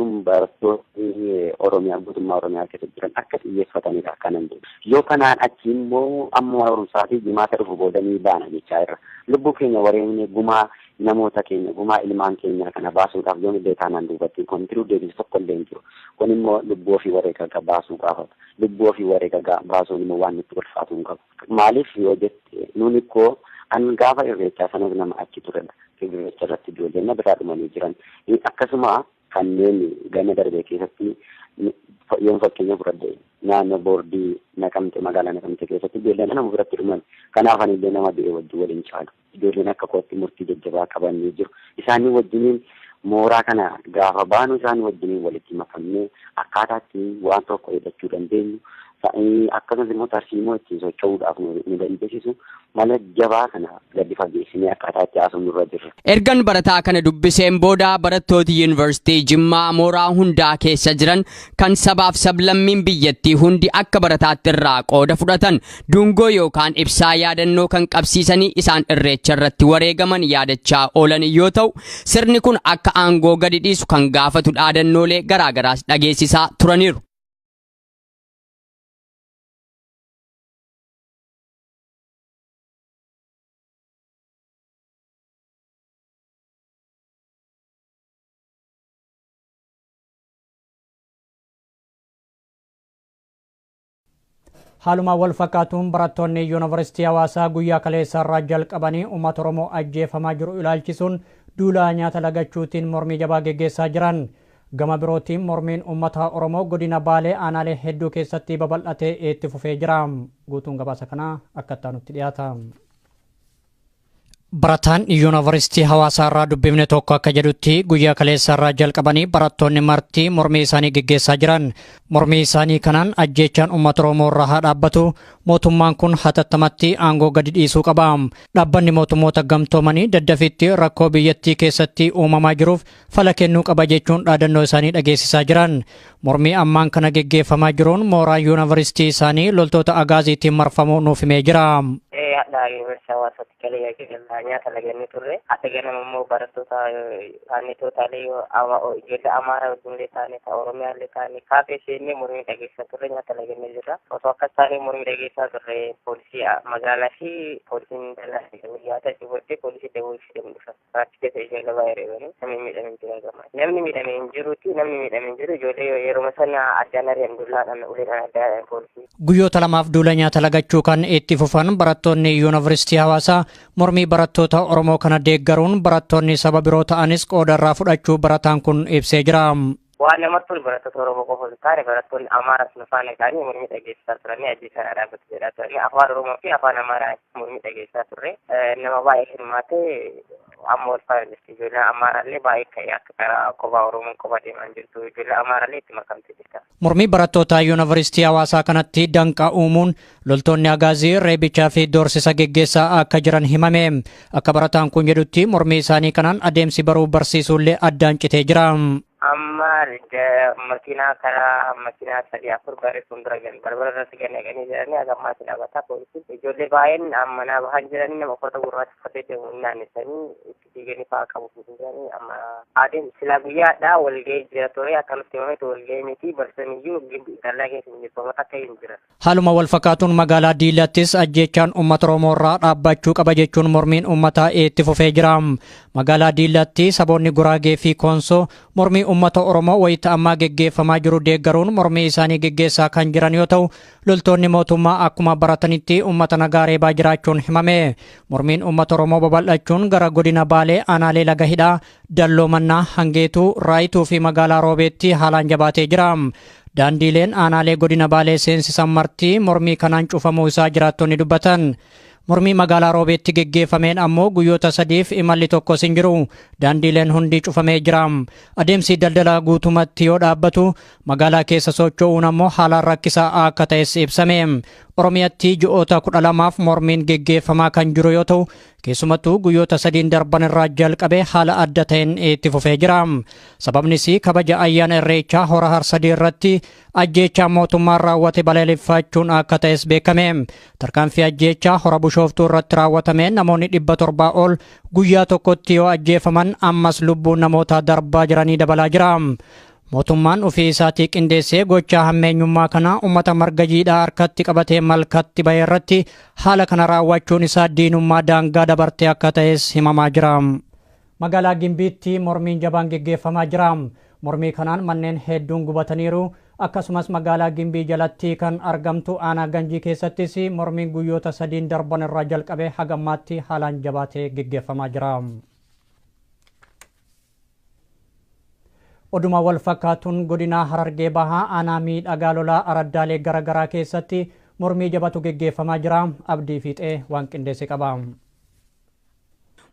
barattoonni Oromiyaa guutummaa Oromiyaa keessa jiran akka xiyyeeffatanidha kanan jedhu. Yoo kanaan achi immoo amma barumsaa fi jimaata dhufu booda ni baana jechaa jirra. Lubbuu keenya wareegnee gumaa namoota keenya, gumaa ilmaan keenya kana baasuudhaaf yoom illee taanaan duubatti wanti deebisu tokko illee hin jiru. Kun immoo lubbuu ofii wareega baasuu gaafata. Lubbuu ofii wareega baasuun immoo waan nutti ulfaatu hin qabu. Maaliif yoo jette, nuni koo an gaafa irreechaa sanas nama achi turedha. Irreecha irratti ijoolleen na biraa dhumanii jiran. Akkasuma kanneen gana darbee keessatti yoon fakkeenya fudhadhe naannoo boordii Naqamte, magaalaa Naqamte keessatti ijoolleen nama biratti dhuman. Kanaaf ani illee nama du'e wajjin waliin caalu. Ijoolleen akka kootti murtii jajjabaa qabanii jiru. Isaanii wajjiniin mooraa kana gaafa baanu isaanii wajjiniin walitti makamnee akkaataatti waan tokko hidhachuu dandeenyu Akkasumas immoo tarsiimoo ittiin socho'uudhaaf nu dandeessisu mala jabaa kana gadi fageessinee akkaataa itti haasofnu irra jirra. Ergan barataa kana dubbiseen booda barattooti Yuunivarsiitii Jimmaa mooraa hundaa keessa jiran kan sabaaf sablammiin biyyattii hundi akka barataatti irraa qooda fudhatan dungoo yookaan ibsaa yaadannoo kan qabsiisanii isaan irreecha irratti wareegaman yaadachaa oolan yoo ta'u, sirni kun akka aangoo gadi dhiisu kan gaafatu dhaadannoolee garaagaraas dhageessisaa turaniiru. Haaluma wal fakkaatuun barattoonni Yuunivarsiitii Hawaasaa guyyaa kaleessa irraa jalqabanii uummata Oromoo ajjeefamaa jiru ilaalchisuun duula nyaata lagachuutiin mormii jabaa geggeessaa jiran. Gama birootiin mormiin uummata Oromoo godina Baalee aanaalee hedduu keessatti babal'atee itti fufee jira. Guutuun gabaasa kanaa akka itti aanutti dhiyaata. Barataan Yuunivarsiitii Hawaasaa irraa dubbifne tokko akka jedhutti guyyaa kaleessa irraa jalqabanii barattoonni marti mormii isaanii geggeessaa jiran. Mormii isaanii kanaan ajjeechaan uummata Oromoo irraa haa dhaabbatu, mootummaan kun hatattamatti aangoo gadi dhiisuu qaba. Dhaabbanni mootummoota gamtoomanii daddafiitti rakkoo biyyattii keessatti uumamaa jiruuf fala kennuu qaba jechuun dhaadannoo isaanii dhageessisaa jiran. Mormii ammaan kana geggeeffamaa jiruun mooraa Yuunivarsiitii isaanii loltoota agaaziitiin marfamuu nuuf himee jira. Hadha Yuunivarsiitii Hawaasaatti kalee nyaata lagannee turre. Haadha ganama immoo barattoota taanee tootaalee ijoollee Amaaraa wajjinillee taanee Oromiyaallee taanee kaafee seennee mormii dhageessaa turre, nyaata lagannee jirra. Osoo akkas taanee mormii dhageessaa turre poolisii magaalaa fi poolisiin dallaa yaada achi booddee poolisii dawoo ishee dhufa. Achi keessa ijoollee baay'ee reebanii namni miidhamee hin jiru gama. Namni miidhamee hin jiruuti, namni miidhamee hin jiru ijoollee yeroo sana addaan ari'an dullaadhaan uleedhaan addaan poolisii. Guyyoota lamaaf duula nyaata lagachuu kan itti fufan barattoonni Yuunivarsiitii Hawaasaa mormii barattoota Oromoo kana deeggaruun barattoonni saba biroo ta'anis qooda irraa fudhachuu barataan kun ibsee jira. Waan namatti tolu barattoota Oromoo qofa osoo hin taane barattoonni Amaaraas nu faana ta'anii mormii dhageessisaa turanii ajjeechaan dhaabbatu jedhaa turanii afaan Oromoo fi afaan Amaaraa mormii dhageessisaa turre. Nama baay'ee hirmaatee amma wal faana jirti. Ijoolleen Amaaraallee baay'ee ka'ee akka karaa kophaa Oromoon kophaa deemaa jirtu. Ijoolleen Amaaraallee itti makamtee jirti. Mormii barattoota Yuunivarsiitii Hawaasaa kanatti danqaa uumuun loltoonni agaazii reebichaa fi doorsisa geggeessaa akka jiran himame. Akka barataan kun jedhutti mormii isaanii kanaan adeemsi baruu barsiisuullee addaan citee jira. Amma makiinaa karaa makiinaa 3-4 barree fuuldura galan balbala irratti gannaqanii jiranii haga ammaatti dhaabbataa poolisiin ijoollee baay'een amma bahan jiranii nama uffata gurraacha uffatee deemu naannessanii itti fiiganii fa'aa qabu jiranii amma adeem silaa guyyaadhaa walga'ii jira ture akkanatti himametu walga'ii miti barsiisaniyyuu dallaa keessa hin jirtu akka hin jiran. Haaluma wal fakkaatuun magaalaa Diilattis ajjeechaan uummata Oromoo irraa dhaabbachuu qaba jechuun mormiin uummataa itti fufee jira. Magaalaa Diilatti saboonni Guraagee fi Koonsoo mormii uummata Oromoo wayita ammaa geggeeffamaa jiru deeggaruun mormii isaanii geggeessaa kan jiran yoo ta'u, loltoonni mootummaa akkuma baratanitti uummata nagaa reebaa jiraachuun himame. Mormiin uummata Oromoo babal'achuun gara godina Baalee aanaalee Laga Hidhaa, Dalloo Mannaa, Hangeetuu, Raayituu fi magaalaa Roobeetti haalaan jabaatee jira. Daandiileen aanaalee godina Baalee seensisan marti mormii kanaan cufamuu isaa jiraattonni dubbatan. Mormii magaalaa Roobeetti geggeeffameen ammoo guyyoota 3 imalli tokkos hin jiru. Daandiileen hundi cufamee jira. Adeemsi daldalaa guutumatti yoo dhaabbatu magaalaa keessa socho'uun ammoo haalaan rakkisaa akka ta'es ibsame. Oromiyaatti ji'oota 12 mormiin geggeeffamaa kan jiru yoo ta'u, keessumattuu guyyoota 3 darban irraa jalqabee haala adda ta'een itti fufee jira. Sababnis kabaja ayyaana Irreechaa hora Harsadii irratti ajjeechaa mootummaan raawwate balaaleffachuun akka ta'es beekame. Tarkaanfii ajjeechaa hora Bishooftuu irratti raawwatameen namoonni 700 ol guyyaa tokkotti yoo ajjeefaman ammas lubbuun namoota darbaa jiranii dabalaa jira. Mootummaan ofii isaatii qindeessee gochaa hammeenyummaa kana uummata marga jiidhaa harkatti qabatee malkatti bahe irratti haala kana raawwachuun isaa diinummaa daangaa dabartee akka ta'es himamaa jira. Magaalaa Gimbiitti mormiin jabaan geggeeffamaa jira. Mormii kanaan manneen hedduun gubataniiru. Akkasumas magaalaa Gimbii jalatti kan argamtu aanaa Ganjii keessattis mormiin guyyoota 3 darban irraa jalqabee haga ammaatti haalaan jabaatee geggeeffamaa jira. Oduma wal fakkaatuun godina Harargee Bahaa aanaa miidhagaa lolaa araddaalee garaagaraa keessatti mormii jabatu geggeeffamaa jira. Abdii Fiixee waan qindeesse qaba.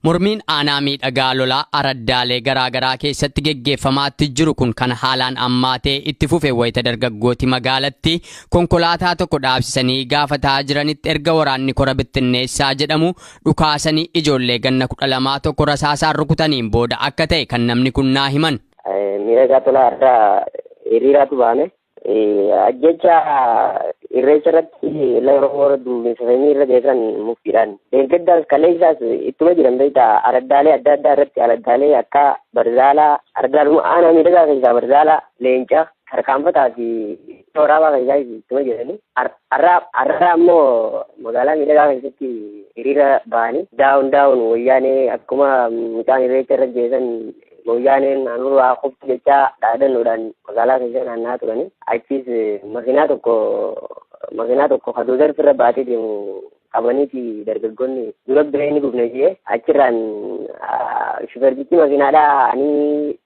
Mormiin aanaa miidhagaa lolaa araddaalee garaagaraa keessatti geggeeffamaatti jiru kun kan haalaan ammaatee itti fufe wayita dargaggooti magaalatti konkolaataa tokko dhaabsisanii gaafataa jiranitti erga waraanni kora bittinneessaa jedhamu dhukaasanii ijoollee ganna 12 tokko rasaasaan rukutaniin booda akka ta'e kan namni kun naa himan. Miidhagaa tolaa irraa hiriiraatu baane. Ajjecha irreecha irratti lafa Oromoo duumessanii irra geessan muktiidhaan. Deeggardaas kaleessaas ittuma jiran beektaa araddaalee adda addaa irratti araddaalee akka Barzaalaa, araddaaluma aanaa miidhagaa keessaa Barzaalaa, Leenca, Tarkaanfataa fi Waraabaa keessaa ittuma jirani. Har'a ammoo magaalaa miidhagaa keessatti hiriira ba'anii daawun daawun wayyaanee akkuma mucaan irreecha irra geessan wayyaaneen naannoo qofti jechaa dhaadannoodhaan magaalaa keessa naanna'aa turani. Achis makiinaa tokko kadoozar irra baatee deemu qabaniiti dargaggoonni dura biree ni gubne jee achirraan shuferbichi makiinaadhaa ani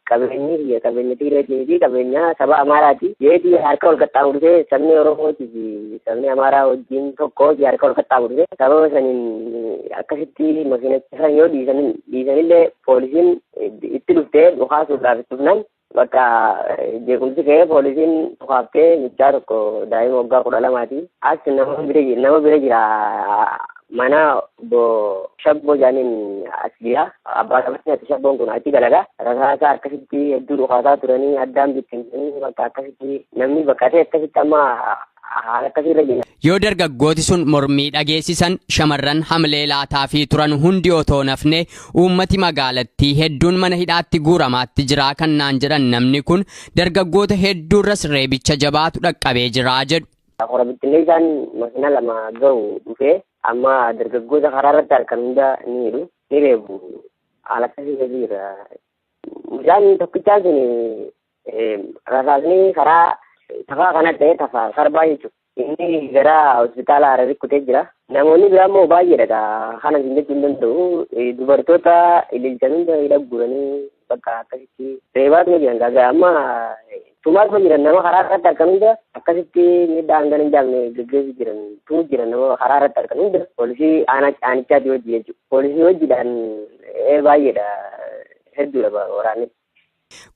qabeenyi kiyya qabeenya Tigireetii fi qabeenya saba Amaaraati jeeti harka wal qaxxaamursee sabni Oromootii fi sabni Amaaraa wajjin tokko harka wal qaxxaamursee sababa saniin akkasitti makiinacha san yoo dhiisanillee poolisiin itti dhuftee dhukaasuudhaaf itti dhufnaan bakka jeequmsi ka'ee poolisiin dhukaaftee mucaa tokko daa'ima waggaa 12ti as nama bira jira mana obbo Shabboo jaaniin as jira abbaa qabeenyaati Shabboon kun achi dalagaa rasaasa akkasitti hedduu dhukaasaa turanii addaan bittinsanii bakka akkasitti namni baqatee akkasitti amma haala akkasiirra jira. Yoo dargaggooti sun mormii dhageessisan shamarran hamlee laataa fi turan hundi otoo nafne uummati magaalattii hedduun mana hidhaatti guuramaatti jira kan naan jedhan namni kun dargaggoota hedduurras reebicha jabaatu dhaqqabee jira jedhu. Kora bittinneessaan makiinaa lama ga'u dhufee amma dargaggoota karaa irratti harkan hunda ni hidhu ni reebu haala akkasii keessa jira. Mucaan tokkichaan sun rasaasni karaa tafaa kana ta'e tafaa sarbaa jechuudha. Inni gara hospitaala Hararii kutee jira. Namoonni biraa immoo baay'eedha. Kana isin jechuu hin danda'u. Dubartoota ililchan hunda hidha guuranii bakka akkasitti reebaatuma jiran gagaa amma tumaatuma jiran nama karaa irratti harkan hunda akkasitti miidhaa hangana hin jaamne geggeessu jiran tuu jiran nama karaa irratti harkan hunda poolisii aanichaati hojii jechuudha. Poolisii hojiidhaan baay'eedha hedduudha waraanni.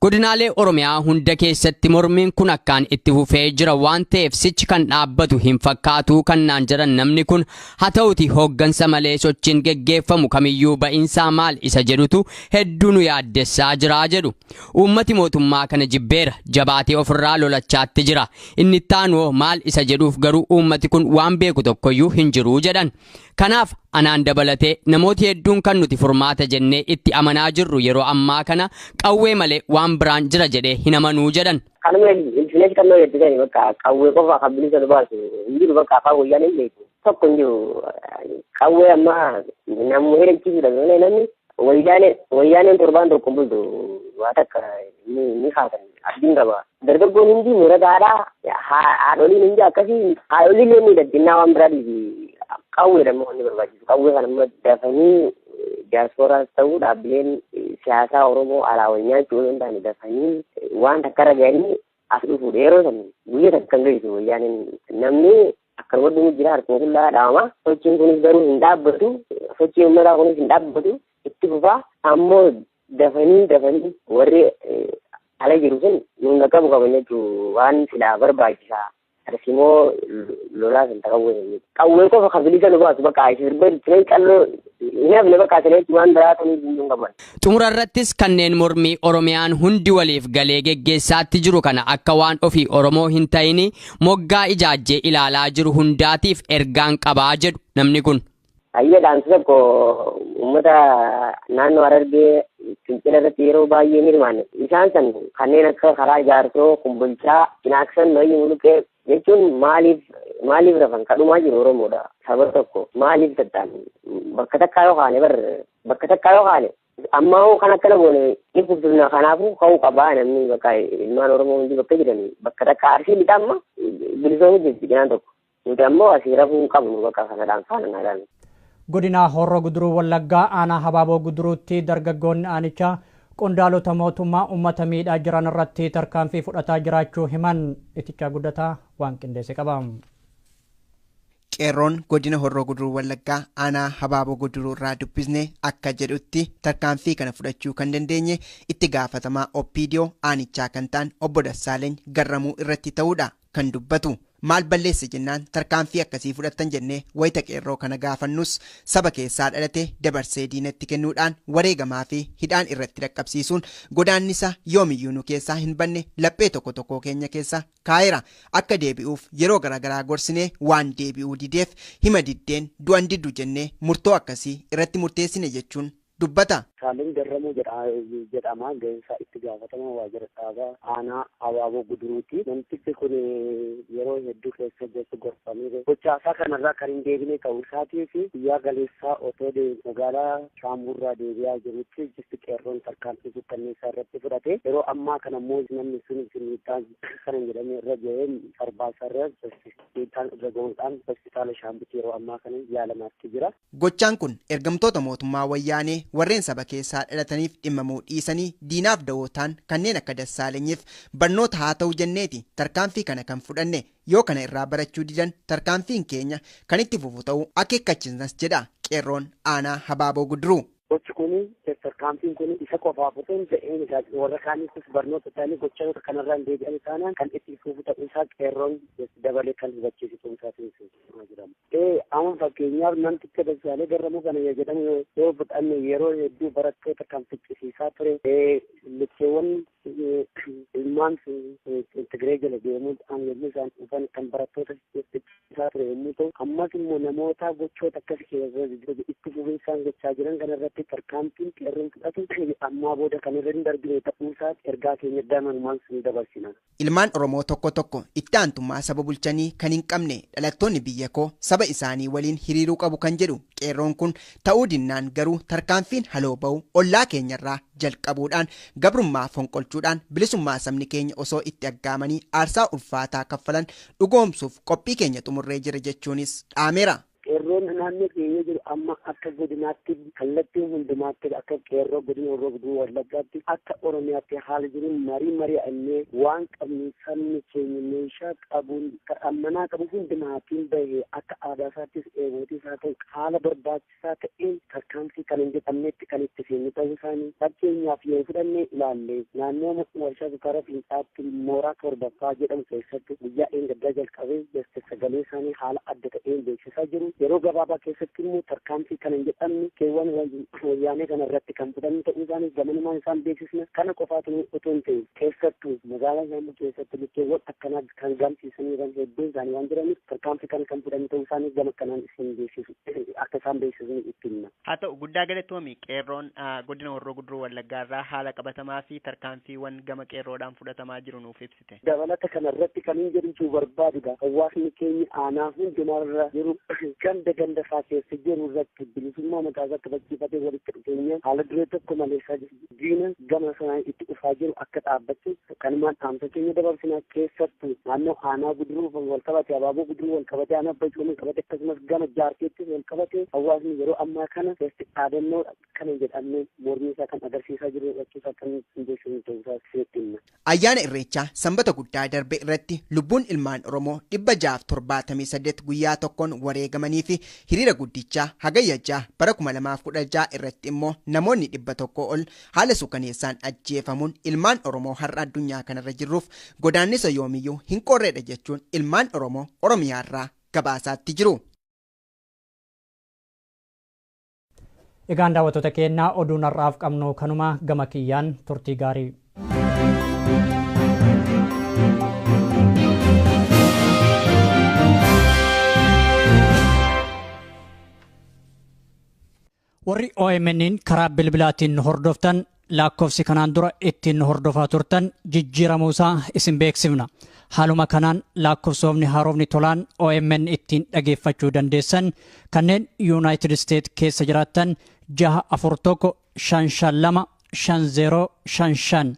Godinaalee Oromiyaa hunda keessatti mormiin kun akkaan itti fufee jira waan ta'eef sichi kan dhaabbatu hin fakkaatu kan naan jedhan namni kun haa ta'uti hooggansa malee sochiin geggeeffamu kamiyyuu ba'iinsaa maal isa jedhutu hedduu nu yaaddessaa jira jedhu. Uummati mootummaa kana jibbeera jabaatee ofirraa lolachaatti jira. Inni taanoo maal isa jedhuuf garuu uummati kun waan beeku tokkoyyuu hin jiru jedhan. Kanaaf anaan dabalatee namooti hedduun kan nuti furmaata jennee itti amanaa jirru yeroo ammaa kana qawwee malee waan biraan jira jedhee hin amanuu jedhan. Kanuma ilfinees kan nama hedduudhaan bakka qawwee qofa kan bilisa nu baasu hin jiru bakka afaan wayyaan hin beeku tokko hin jiru qawwee amma namni hidhachiisudha malee namni wayyaaneen torbaan tokko bultu waa takka ni kaasan abdiin qaba. Dargaggoon hundi murataadha haadholiin hundi akkasii haadholiin illee ni daddinnaa waan biraa dhiisi qawweedha immoo inni barbaachisu qawwee kana immoo dafanii diyaaspooraas ta'uu dhaabbileen siyaasaa Oromoo alaa wal nyaachuu osoo hin taane dafanii waan takka irra ga'anii as dhufuudha yeroo san guyyaa takka hin geessu wayyaaneen namni akkanuma dhumu jira harkuma qullaa dhaabama sochiin kunis garuu hin dhaabbatu sochiin uummataa kunis hin dhaabbatu itti fufaa ammoo dafanii warri ala jiru sun nuun qabu qaban jechuu waan silaa barbaachisaa. Tarsiimoo lolaa san qawwee qawwee qofa kan bilisa nu baasu bakka sirba ittiin qalloo hin hafne bakka asineetti waan biraa ta'uu hin qaban. Xumura irrattis kanneen mormii Oromiyaan hundi waliif galee geggeessaatti jiru kana akka waan ofii Oromoo hin ta'in moggaa ijaajjee ilaalaa jiru hundaatiif ergaan qabaa jedhu namni kun. Hayya dhaamsi tokko uummata naannoo Harargee fincila irratti yeroo baay'ee ni hirmaanne. Isaan san kanneen akka karaa Jaarsoo, Kumbulchaa, Cinaaksan, Mayyii Muluqee jechuun maaliif rafan kadhumaa jiru Oromoodha. Saba tokko maaliif tatta'an bakka takkaa yoo kaane bar bakka takkaa yoo kaane ammaa hoo kan akkana goone ni kubbifna kanaafuu ka'uu qabaa namni bakka ilmaan Oromoo hundi bakka jiran bakka takkaa Arsii lixaa amma bilisoomuu jirti cinaan tokko. Nuti ammoo asii rafuu hin qabnu bakka kana dhaamsaananaadhaan. Godina Horroo Guduruu Wallaggaa aanaa Habaaboo Guduruutti dargaggoonni aanichaa qondaalota mootummaa uummata miidhaa jiran irratti tarkaanfii fudhataa jiraachuu himan itichaa guddataa waan qindeesse qaba. Qeerroon godina Horroo Guduruu Wallaggaa aanaa Habaaboo Guduruu irraa dubbisne akka jedhutti tarkaanfii kana fudhachuu kan dandeenye itti gaafatamaa OPDO aanichaa kan ta'an obbo Dassaaleny Garramuu irratti ta'uudha kan dubbatu. Maal balleesse jennaan tarkaanfii akkasii fudhattan jennee wayita qeerroo kana gaafannus saba keessaa dhalate dabarsee diinatti kennuudhaan wareegamaa fi hidhaan irratti dhaqqabsiisuun godaannisa yoomiyyuu nu keessaa hin banne laphee tokko tokko keenya keessa kaa'eera. Akka deebi'uuf yeroo garaagaraa gorsinee waan deebi'uu dideef hima diddeen du'an diddu jennee murtoo akkasii irratti murteessine jechuun dubbata. Dassaaleny Garramuu jedhama. Ga'insaa itti gaafatama waajjira dhaabaa aanaa Habaaboo Guduruuti. Namtichi kun yeroo hedduu keessa gosa gorfamee gochaasaa kanarraa kan hin deebine ta'uu isaatii fi guyyaa galeessaa otoo magaalaa Shaamburraa deebi'aa jirutti jifti qeerroon tarkaanfii suukkanneessaa irratti fudhate. Yeroo ammaa kana immoo namni sun miidhaan kana hin jedhamne irra ga'ee sarbaasaarra miidhaan irra ga'uudhaan hospitaala Shaambutti yeroo ammaa kana yaalamaatti jira. Gochaan kun ergamtoota mootummaa wayyaanee warreen saba keessaa dhalataniif dhimmamuu dhiisanii diinaaf dawootaan kanneen akka Dassaalenyiif barnoota haa ta'u jenneeti tarkaanfii kana kan fudhanne yoo kana irraa barachuu didan tarkaanfiin keenya kan itti fufu ta'uu akeekkachiisnas jedha qeerroon aanaa Habaaboo Guduruu. Gochi kun tarkaanfiin kun isa qofaaf otoo hin ta'in warra kaaniifis barnoota ta'anii gochoota kanarraa hin deebi'an taanaan kan itti fufu ta'uu isaa qeerroon dabalee kan hubachiisu ta'uu isaatiin jedhama. Amma fakkeenyaaf namticha Dassaalee Garramuu kana jedhamu yoo fudhanne yeroo hedduu barattoota kan ficcisiisaa ture likkeewwan ilmaan Tigree jala deemuudhaan yommuu isaan dhufan kan barattoota ficcisiisaa ture yommuu ta'u ammas immoo namoota gochoota akkas itti fufinsaan gochaa jiran kanarratti tarkaanfiin qeerroon fudhatu ammaa booda kan irra hin darbine ta'uusaa ergaa keenya damanumaan sun dabarsina. Ilmaan Oromoo tokko tokko itti aantummaa saba bulchanii kan hin qabne dhalattoonni biyya koo saba isaanii waliin hiriiruu qabu kan jedhu qeerroon kun ta'uu dinnaan garuu tarkaanfiin haloo ba'u ollaa keenyarraa jalqabuudhaan gabrummaa fonqolchuudhaan bilisummaa sabni keenya osoo itti aggaamanii aarsaa ulfaataa kaffalan dhugoomsuuf qophii keenya xumurree jira jechuunis dhaameera. Qeerroon naannoo keenya jiru amma akka godinaatti kallattii hundumaatti akka qeerroo godina Horroo Guduruu Wallaggaatti akka Oromiyaatti haala jiruun marii mari'annee waan qabnu sabni keenya meeshaa qabuun ammanaa qabu hundumaatiin bahee akka aadaa isaattis eeguutis haa ta'u haala barbaachisaa ta'een tarkaanfii kan hin jedhamnetti kan itti seennu ta'uu isaanii fakkeenyaaf yoo fudhannee ilaalle naannoo warshaa sukkaara Fincaatti mooraa torbaffaa jedhamu keessatti guyyaa dheengaddaa jalqabee sagalee isaanii haala adda ta'een beeksisaa jiru. Yeroo gabaabaa keessatti immoo tarkaanfii kan hin jedhamne keewwan wayyaanee kana irratti kan fudhannu ta'uu isaanii gamanumaan isaan beeksisna. Kana qofaatu otoo hin ta'in keessattuu magaalaa Shaambuu keessatti lukkeewwan akkanaa kan gamsiisanii jiran hedduun isaanii waan jiraniif tarkaanfii kana kan fudhannu ta'uu isaanii gama kanaan isin beeksisu akka isaan beeksisan itti himna. Haa ta'u guddaa galatoomi qeerroon godina Horroo Guduruu Wallaggaa irraa haala qabatamaa fi tarkaanfiiwwan gama qeerroodhaan fudhatamaa jiru nuuf ibsite. Dabalata kana irratti kan hin jedhu barbaadudha. Hawaasni keenya aanaa hundumarra jiru ganda ganda isaa keessa jiru irratti bilisummaa mataa isaa kabachiifatee walitti dhufeenya haala duree tokko malee diina gama sanaan itti dhufaa jiru akka dhaabbatu kanumaan dhaamsa keenya dabarsinaa keessattuu naannoo aanaa Guduruu wal qabate Habaaboo Guduruu wal qabate aanaa Abbaa wal qabate akkasumas gama Jaarteettis wal qabate hawaasni yeroo ammaa kana keessatti dhaadannoo kana jedhamne mormii isaa kan agarsiisaa jiru jechuusaa kan hin beeksisne ta'uu isaa isinitti himna. Ayyaana Irreechaa sanbata guddaa darbe irratti lubbuun ilmaan Oromoo 678 guyyaa tokkoon wareegamanii fi hiriira guddichaa hagayya 6 bara 2016 irratti immoo namoonni 100 ol haala suukaneessaan ajjeefamuun ilmaan Oromoo har'a addunyaa kanarra jirruuf godaannisa yoomiyyuu hin qorreedha jechuun ilmaan Oromoo Oromiyaarraa gabaasaatti jiru. Egaan daawwattoota keenyaa oduun har'aaf qabnu kanuma gama kiyyaan turtii gaarii. Warri OMN'n karaa bilbilaatiin hordoftan lakkoofsi kanaan dura ittiin hordofaa turtan jijjiiramuusaa isin beeksifna. Haaluma kanaan lakkoofsoomni haaromni tolaan OMN ittiin dhageeffachuu dandeessan kanneen United States keessa jiraattan 641 552 5055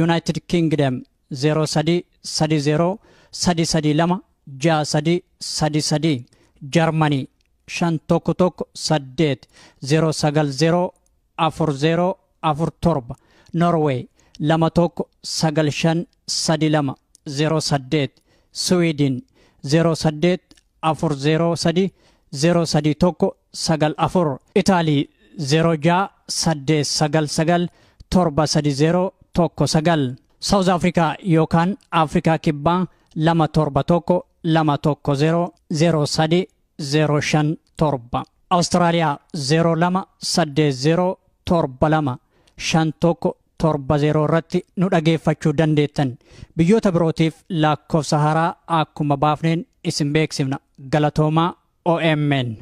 United Kingdom 03 30 332 63 33 Germany 511 8 090 40 47 Norway 21 95 32 08 Sweden 08 403 031 94 Itaalii 06 899 730 19 South Africa yookaan Afrikaa Kibbaa 271 210 03 057 Austraaliyaa 02 80 72 51 70 irratti nu dhageeffachuu dandeettan. Biyyoota birootiif lakkoofsa haaraa akkuma baafneen isin beeksifna. Galatoomaa OMN.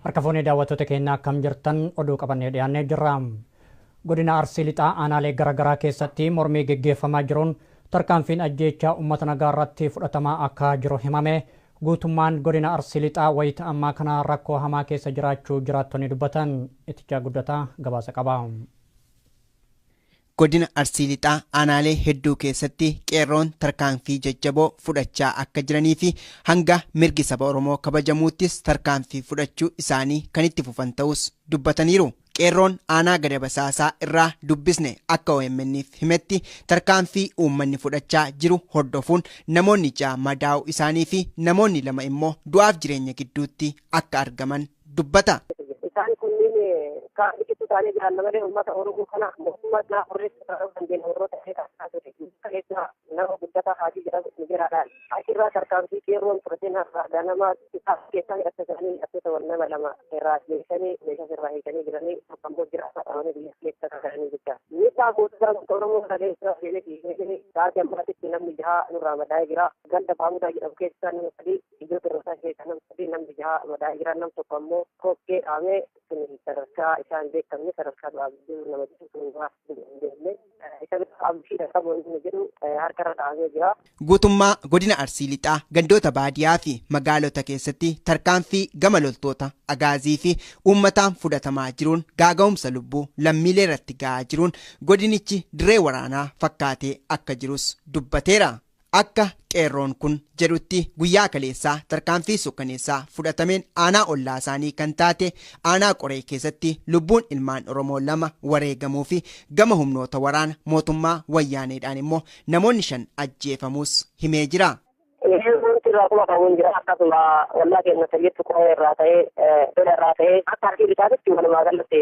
Harka daawwattoota keenya akkam jirtan oduu qabannee dhiyaannee jirra. Godina Arsii Lixaa aanaalee garaagaraa keessatti mormii geggeeffamaa jiruun tarkaanfiin ajjeechaa uummata nagaa irratti fudhatamaa akka jiru himame. Guutummaan godina Arsii Lixaa wayita ammaa kana rakkoo hamaa keessa jiraachuu jiraattonni dubbatan. Itichaa Guddataa gabaasa qaba. Godina Arsii Lixaa aanaalee hedduu keessatti qeerroon tarkaanfii jajjaboo fudhachaa akka jiranii fi hanga mirgi saba Oromoo kabajamuuttis tarkaanfii fudhachuu isaanii kan itti fufan ta'us dubbataniiru. Qeerroon aanaa gada basaasaa irraa dubbisne akka OMN'if himetti tarkaanfii uummanni fudhachaa jiru hordofuun namoonni 6 madaa'uu isaanii fi namoonni 2 immoo du'aaf jireenya gidduutti akka argaman dubbata. Isaan kunneen kaan biqiltuu ta'anii jiran malee uummata Oromoo kana mootummaa naa horreessu kan jennu warroota ta'e taasisaa ture. Keessa nama guddataa Haajii jedhamu ni jiraadhaan. Achirraa tarkaanfii qeerroon fudhateen har'a ganama keessaa hidhatanii hidhattoota nama 2 irraa jeesanii meeshaa irraa hiikanii jiranii tokko immoo jira qabanii biyya keessa kaka'anii jecha. Miidhaa mootummaa uummata Oromoo kana keessa seenee sa'aatii ammaatitti namni 6 nurraa madaa'ee jira. Ganda Baamudaa jedhamu keessa nama 3 iddoo Tiroosaa keessa nama 3 namni 6 madaa'ee jira. Nam tokko ammoo kokkee dhaamee sadarkaa isaan beekamne sadarkaa du'aa nama jedhu isa abdii qabu inni jedhu harkarra dhahamee jira. Guutummaa godina Arsii Lixaa gandoota baadiyaa fi magaalota keessatti tarkaanfii gama loltoota agaazii fi uummataan fudhatamaa jiruun gaaga'umsa lubbuu lammiilee irratti ga'aa jiruun godinichi dirree waraanaa fakkaatee akka jirus dubbateera. Akka qeerroon kun jedhutti guyyaa kaleessaa tarkaanfii suukkaneessaa fudhatameen aanaa ollaa isaanii kan taate aanaa qoree keessatti lubbuun ilmaan Oromoo 2 wareegamuu fi gama humnoota waraana mootummaa wayyaaneedhaan immoo namoonni 5 ajjeefamuus himee jira. Wanti irraa kuma qabuun jira akkasuma wallaa keenya sirriitti qoree irraa ta'ee lola irraa ta'ee akka Arsii Lixaatitti walumaa galatti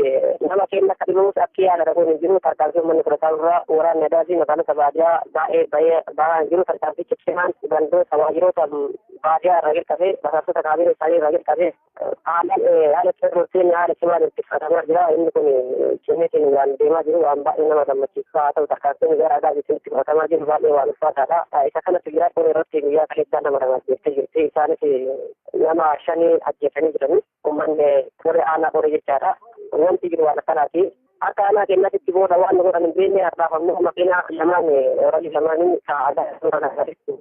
nama keenya akka dhibamus akka yaada dhabuun hin jiru tarkaanfii uummanni fudhataa irraa waraanni adaasii magaalota baadiyaa baay'ee baay'ee hin jiru tarkaanfichi cimaan gandoota waajjiroota baadiyaa irraa jalqabee basaastota kaabinee isaanii irraa jalqabee haala qeerrootiin haala cimaan itti fudhatamaa jira. Inni kun cimeetiin waan deemaa jiru waan baay'ee nama gammachiisu haa ta'u tarkaanfiin gara adaasiitiin itti fudhatamaa jiru baay'ee waan ulfaataadha. Isa kanatti jira qoree irratti guyyaa kaleessaa nama 2 ajjeeftee jirti. Isaanis nama 5 ajjeefanii jiranii uummanni qoree aanaa qoree jechaadha. Wanti jiru waan akkanaati. Akka aanaa keenyatti booda waan nu godhan hin beekne har'aaf ammoo makiinaa lamaan horii lamaaniin aadaa suuraa kanatti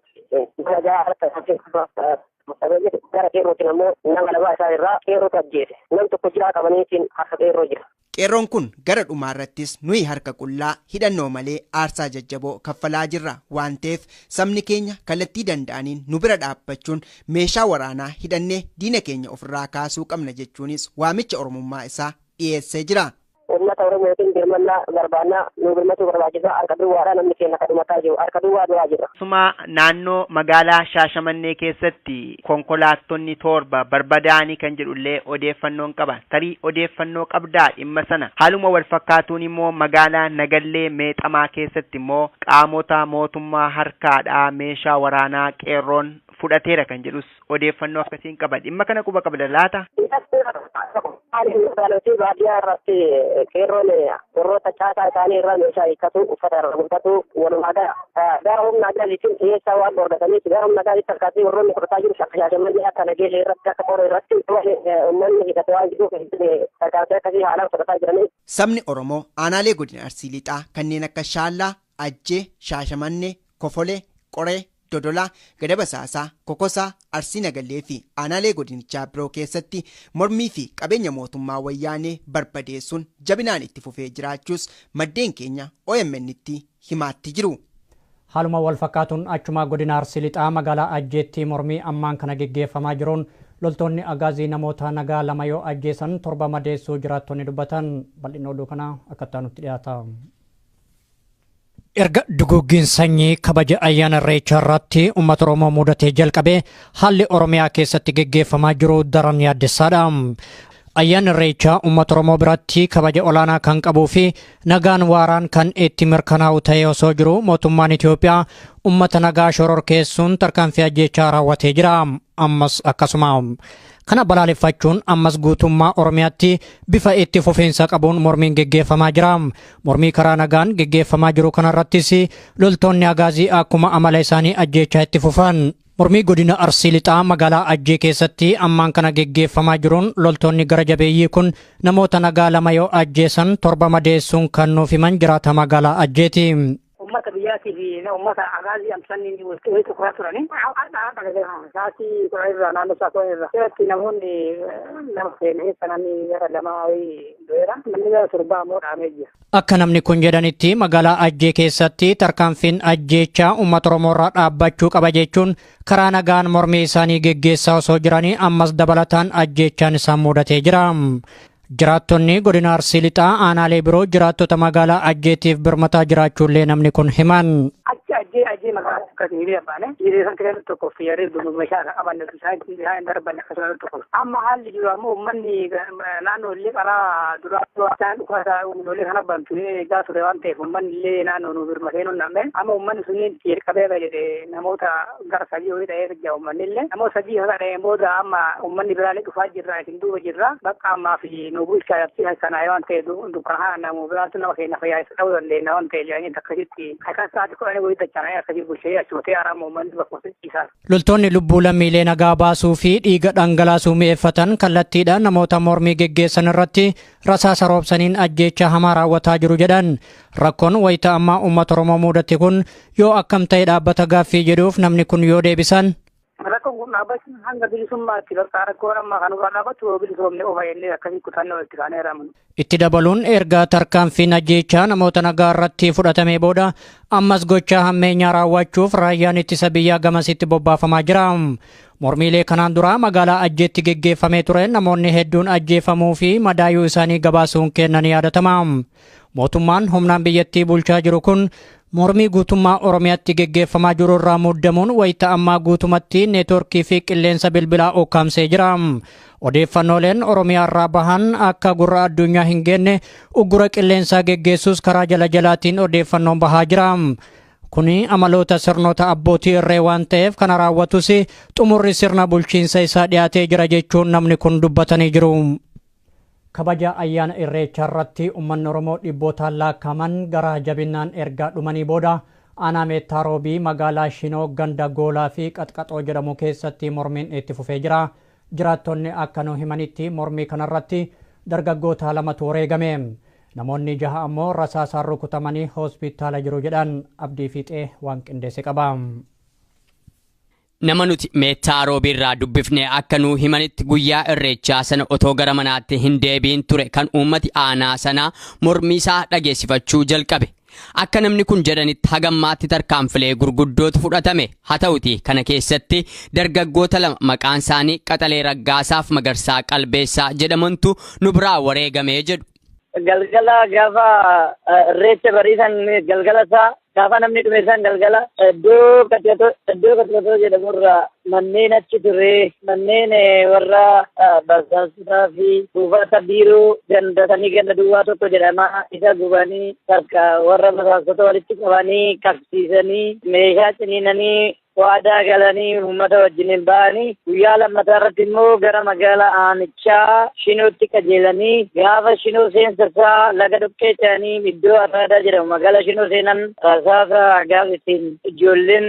gara qeerrootiin ammoo nama 2 isaa irraa qeerrootu ajjeese. Nam tokko jiraa qabaniitiin harka qeerroo jira. Qeerroon kun gara dhumaarrattis nuyi harka qullaa hidhannoo malee aarsaa jajjaboo kaffalaa jirra waan ta'eef sabni keenya kallattii danda'aniin nu bira dhaabbachuun meeshaa waraanaa hidhannee diina keenya ofirraa kaasuu qabna jechuunis waamicha Oromummaa isaa dhiyeessee jira. Uummata Uummata Oromootiin birmannaa barbaannaa, nu birmachuu barbaachisa. Harka duwwaadha namni keenya kan dhumataa jiru, harka duwwaa du'aa jira. Suma naannoo magaalaa Shaashamannee keessatti konkolaattonni 7 barbadaa'anii kan jedhullee odeeffannoon qaba. Tarii odeeffannoo qabdaa dhimma sana. Haaluma wal fakkaatuun immoo magaalaa Nagallee Meexamaa keessatti immoo qaamota mootummaa harkaadhaa meeshaa waraanaa qeerroon fudhateera kan jedhus odeeffannoo akkasiin qaba. Dhimma kana quba qabda laata? Magaalotii baadiyyaa irratti qeerroon warroota caasaa isaanii irraa meeshaa hiikkatu, uffata irraa guuttatu, walumaa gara humna agaasiitiin dhiyeessaa waan hordofaniif gara humna agaasiitti tarkaanfii warroonni fudhataa jiru akka Shaashamannee, akka Nageellee irratti, akka Qoree irratti uummanni hidhate waan jiruuf tarkaanfii akkasii haalaan fudhataa jiranii. Sabni Oromoo aanaalee godina Arsii Lixaa kanneen akka Shaallaa, Ajjee, Shaashamannee, Kofolee, Qoree, Dodolaa, Gadaba Saasaa, Kokosaa, Arsii Nagallee fi aanaalee godinichaa biroo keessatti mormii fi qabeenya mootummaa wayyaanee barbadeessuun jabinaan itti fufee jiraachuus maddeen keenya OMN tti himaatti jiru. Haaluma wal fakkaatuun achuma godina Arsii Lixaa magaalaa Ajjeetti mormii ammaan kana geggeeffamaa jiruun loltoonni agaazii namoota nagaa 2 yoo ajjeesan 7 madeessuu jiraattonni dubbatan. Bal'inni oduu kanaa akka nutti dhiyaata. Erga duguggiin sanyii kabaja ayyaana Irreechaa irratti uummata Oromoo mudatee jalqabee haalli Oromiyaa keessatti geggeeffamaa jiru daran yaaddessaadha. Ayyaanni Irreechaa uummata Oromoo biratti kabaja olaanaa kan qabuu fi nagaan waaraan kan itti mirkanaa'u ta'ee osoo jiru, mootummaan Itoophiyaa uummata nagaa shororkeessuun tarkaanfii ajjeechaa raawwatee jira. Ammas akkasuma. Kana balaaleffachuun ammas guutummaa Oromiyaatti bifa itti fufiinsa qabuun mormiin geggeeffamaa jira. Mormii karaa nagaan geggeeffamaa jiru kanarrattis loltoonni agaazii akkuma amala isaanii ajjeechaa itti fufan. Mormii godina Arsii Lixaa magaalaa Ajjee keessatti ammaan kana geggeeffamaa jiruun loltoonni gara jabeeyyii kun namoota nagaa 2 yoo ajjeesan 7 madeessuun kan nuuf himan jiraata magaalaa Ajjeeti. Ummata biyyaatii fi ummata agaazii amsanni walitti kuraa turanii har'a sa'aatii 10 irraa, naannoo isaa 10 irraa irratti namoonni 2 seenee sananii gara 2 wayii du'eera, namni gara 7 immoo dhahamee jira. Akka namni kun jedhanitti, magaalaa Ajjee keessatti tarkaanfiin ajjeechaa uummata Oromoo irraa dhaabbachuu qaba jechuun karaa nagaan mormii isaanii geggeessaa osoo jiranii ammas dabalataan ajjeechaan isaan mudatee jira. Jiraattonni godina Arsii Lixaa aanaalee biroo jiraattota magaalaa Ajjeetiif birmataa jiraachuullee namni kun himan. Achi Ajjee magaalaa akkasii hiriira baane, hiriira san keessatti tokko fayyadee meeshaa kan qaban isaan hin darban, akkasumas tokko. Amma haalli jiru ammoo uummanni naannoo illee karaa duraa isaan dhukaasa ijoollee kana bantu eegaa ture waan ta'eef, uummanni illee naannoo nu birmatee nu namne. Amma uummanni sunniin jalqabeera jedhe, namoota gara 3 wayii ta'ee jira. Uummanni illee namoota 3 haga dha'een booda amma uummanni biraallee dhufaa jirra, isin duuba jirra, bakka ammaa fi nu bulchaa kana waan ta'e dukkana haa namu biraatu nama keenya fayyaa isa dha'uu dandeenya waan ta'e jedhanii akkasitti halkan sa'aatii 10 wayii dacha'anii akkasii bulchee achumatee araama uummanni bakka ciisaa. Loltoonni lubbuu lammiilee nagaa baasuu fi dhiiga dhangalaasuu mi'eeffatan kallattiidhaan namoota mormii geggeessan irratti rasaasa roobsaniin ajjeechaa hamaa raawwataa jiru jedhan. Rakkoon wayita ammaa uummata Oromoo mudate kun yoo akkam ta'e dhaabbata gaaffii jedhuuf namni kun yoo deebisan. Rakkoon kun dhaabbachuun hanga bilisummaatti, bakka rakkoon amma kan nurraa dhaabbatu yoo bilisoomne qofa jennee akkasii kutannoo itti kaanee ramnu. Itti dabaluun erga tarkaanfiin ajjeechaa namoota nagaa irratti fudhatamee booda ammas gochaa hammeenyaa raawwachuuf raayyaan ittisa biyyaa gamasitti bobbaafamaa jira. Mormiilee kanaan dura magaalaa Ajjeetti geggeeffamee ture namoonni hedduun ajjeefamuu fi madaayuu isaanii gabaasuun kennan yaadatama. Mootummaan humnaan biyyattii bulchaa jiru kun mormii guutummaa Oromiyaatti geggeeffamaa jiru irraa muddamuun wayita ammaa guutumatti neetworkii fi qilleensa bilbilaa ukkaamsee jira. Odeeffannooleen Oromiyaa irraa bahan akka gurra addunyaa hin geenne uggura qilleensaa geggeessuus karaa jala jalaatiin odeeffannoon bahaa jira. Kuni amaloota sirnoota abbootii irree waan ta'eef kana raawwatus xumurri sirna bulchiinsa isaa dhiyaatee jira jechuun namni kun dubbatanii jiru. Kabaja ayyaana Irreechaa irratti uummanni Oromoo dhibbootaan lakkaa'aman gara jabinaan erga dhumanii booda aanaa Meettaa Roobii magaalaa Shinoo ganda Goolaa fi Qaxqaxoo jedhamu keessatti mormiin itti fufee jira. Jiraattonni akka nu himanitti mormii kanarratti dargaggoota 2tu wareegame. Namoonni 6 ammoo rasaasaan rukutamanii hospitaala jiru jedhan. Abdii Fiixee waan qindeesse qaba. Nama nuti Meettaa Roobiirraa dubbifne akka nuu himanitti, guyyaa Irreechaa sana otoo gara manaatti hin deebiin ture kan uummati aanaa sanaa mormii isaa dhageessifachuu jalqabe. Akka namni kun jedhanitti, hagammaatti tarkaanfilee gurguddootu fudhatame. Haa ta'uti kana keessatti dargaggoota 2 maqaan isaanii Qaxalee Raggaasaaf Magarsaa Qalbeessaa jedhamantu nu biraa wareegamee jedhu. Galgala gaafa irreecha bariisan galgala isaa gaafa namni dhume san galgala iddoo Qaxxatoo jedhamurraa manneen achi ture, manneen warra basaasotaa fi buufata biiroo gandatanii ganda duwwaa tokko jedhama isa gubanii takka warra basaasota walitti qabanii qabsiisanii meeshaa ciniinanii waadaa galanii uummata wajjiniin ba'anii guyyaa lammataa irratti immoo gara magaalaa aanichaa Shinootti qajeelanii gaafa Shinoo seensa isaa laga dhoqqee ce'anii iddoo Araadaa jedhamu magaalaa Shinoo seenan rasaasa gaaf ittiin ijoolleen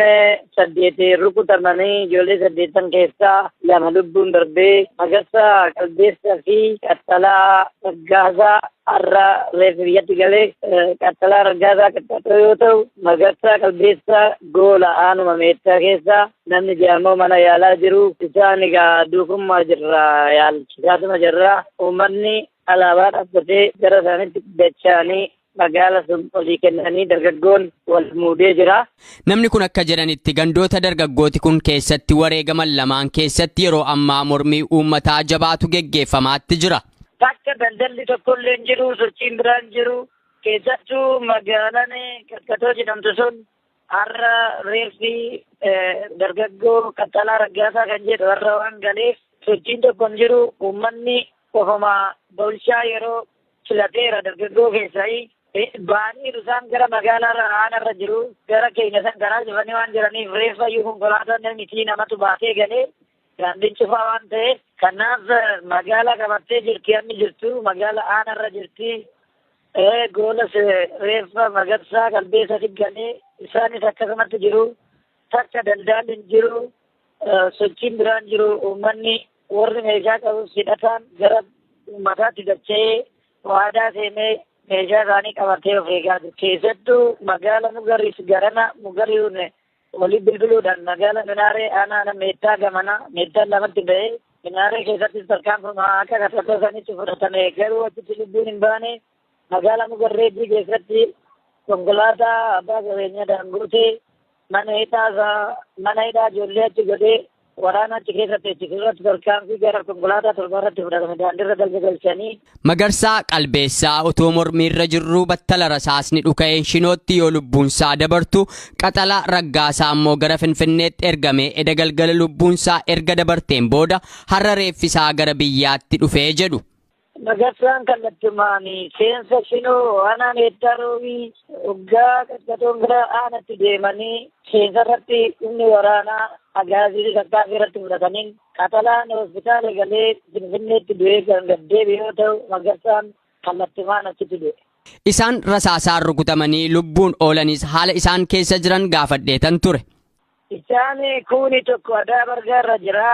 8 rukutamanii ijoollee 8 keessaa 2 lubbuun darbee Magarsaa Qalbeessaa fi Qaxxalaa Raggaasaa har'a reeffi biyyatti galee Qaxxalaa Raggaasaa Qaxxatoo yoo ta'u Magarsaa Qalbeessaa goola aanuma Meettaa keessa namni jedhamu mana yaalaa jiru. Isaan egaa duukummaa jirra, yaalchisaatuma jirra. Uummanni alaabaa dhaabbatee gara isaaniitti dacha'anii magaala sun olii kennanii dargaggoon wal muudee jira. Namni kun akka jedhanitti gandoota dargaggooti kun keessatti wareegaman lamaan keessatti yeroo ammaa mormii uummataa jabaatu geggeeffamaatti jira. Bakka daldalli tokkollee hin jiru, sochiin biraan jiru. Keessattuu magaalaan Qaxxatoo jedhamtu sun har'a reeffi dargaggoo Qaxxalaa Raggaasaa kan jedhu har'a waan galeef sochiin tokko hin jiru. Uummanni ofuma bulchaa yeroo filateera dargaggoo keessaa ba'anii isaan gara magaalaa aanarra jiru. Gara keenya san karaa cufanii waan jiraniif reeffa iyyuu konkolaataan namni namatu baatee galee daandiin cufaa waan ta'eef kanaaf magaalaa qabattee jirti hammi jirtu magaala aanarra jirti. Goolas reeffa Magarsaa Qalbeessatti galee isaanis akkasumatti jiru. Takka daldalli hin jiru, sochiin biraan jiru. Uummanni warri meeshaa qabu hidhataan gara uummataatti dacha'ee waadaa seenee meeshaa isaanii qabatee of eegaa jiru. Keessattuu magaala Mugariif garana Mugariin walii bilbiluudhaan magaala Minaaree aanaa Meettaa gamana Meettaan lamatti ba'ee Minaaree keessattis tarkaanfii akka Qaxxatoo sanitti fudhatame garuu achitti lubbuun hin baane. Magaala Mugarreeddii keessatti konkolaataa abbaa qabeenyaa Daangootee mana hidhaa ijoollee achi godhee waraana achi keessatti irratti tarkaanfii gara konkolaataa 7 irratti fudhatame daandiirra dalga galchanii. Magarsaa Qalbeessaa otoo mormiirra jirru battala rasaasni dhuka'een Shinootti yoo lubbuunsaa dabartu Qaxalaa Raggaasaa immoo gara Finfinneetti ergamee eda galgala lubbuunsaa erga dabarteen booda har'a reeffisaa gara biyyaatti dhufee jedhu. Magarsaan kallattumaan seensa Shinoo aanaa Meettaa Roobii waggaa Qaxxatoon gara aanatti deemanii seensa irratti humni waraanaa agaazii tarkaanfii irratti fudhataniin Qaxalaan hospitaala galee Finfinneetti du'ee kan gaddeebi yoo ta'u Magarsaan kallattumaan achitti du'e. Isaan rasaasaan rukutamanii lubbuun oolanis haala isaan keessa jiran gaafadheetan ture. Isaan kuuni tokko Adaa Bargaa irra jira,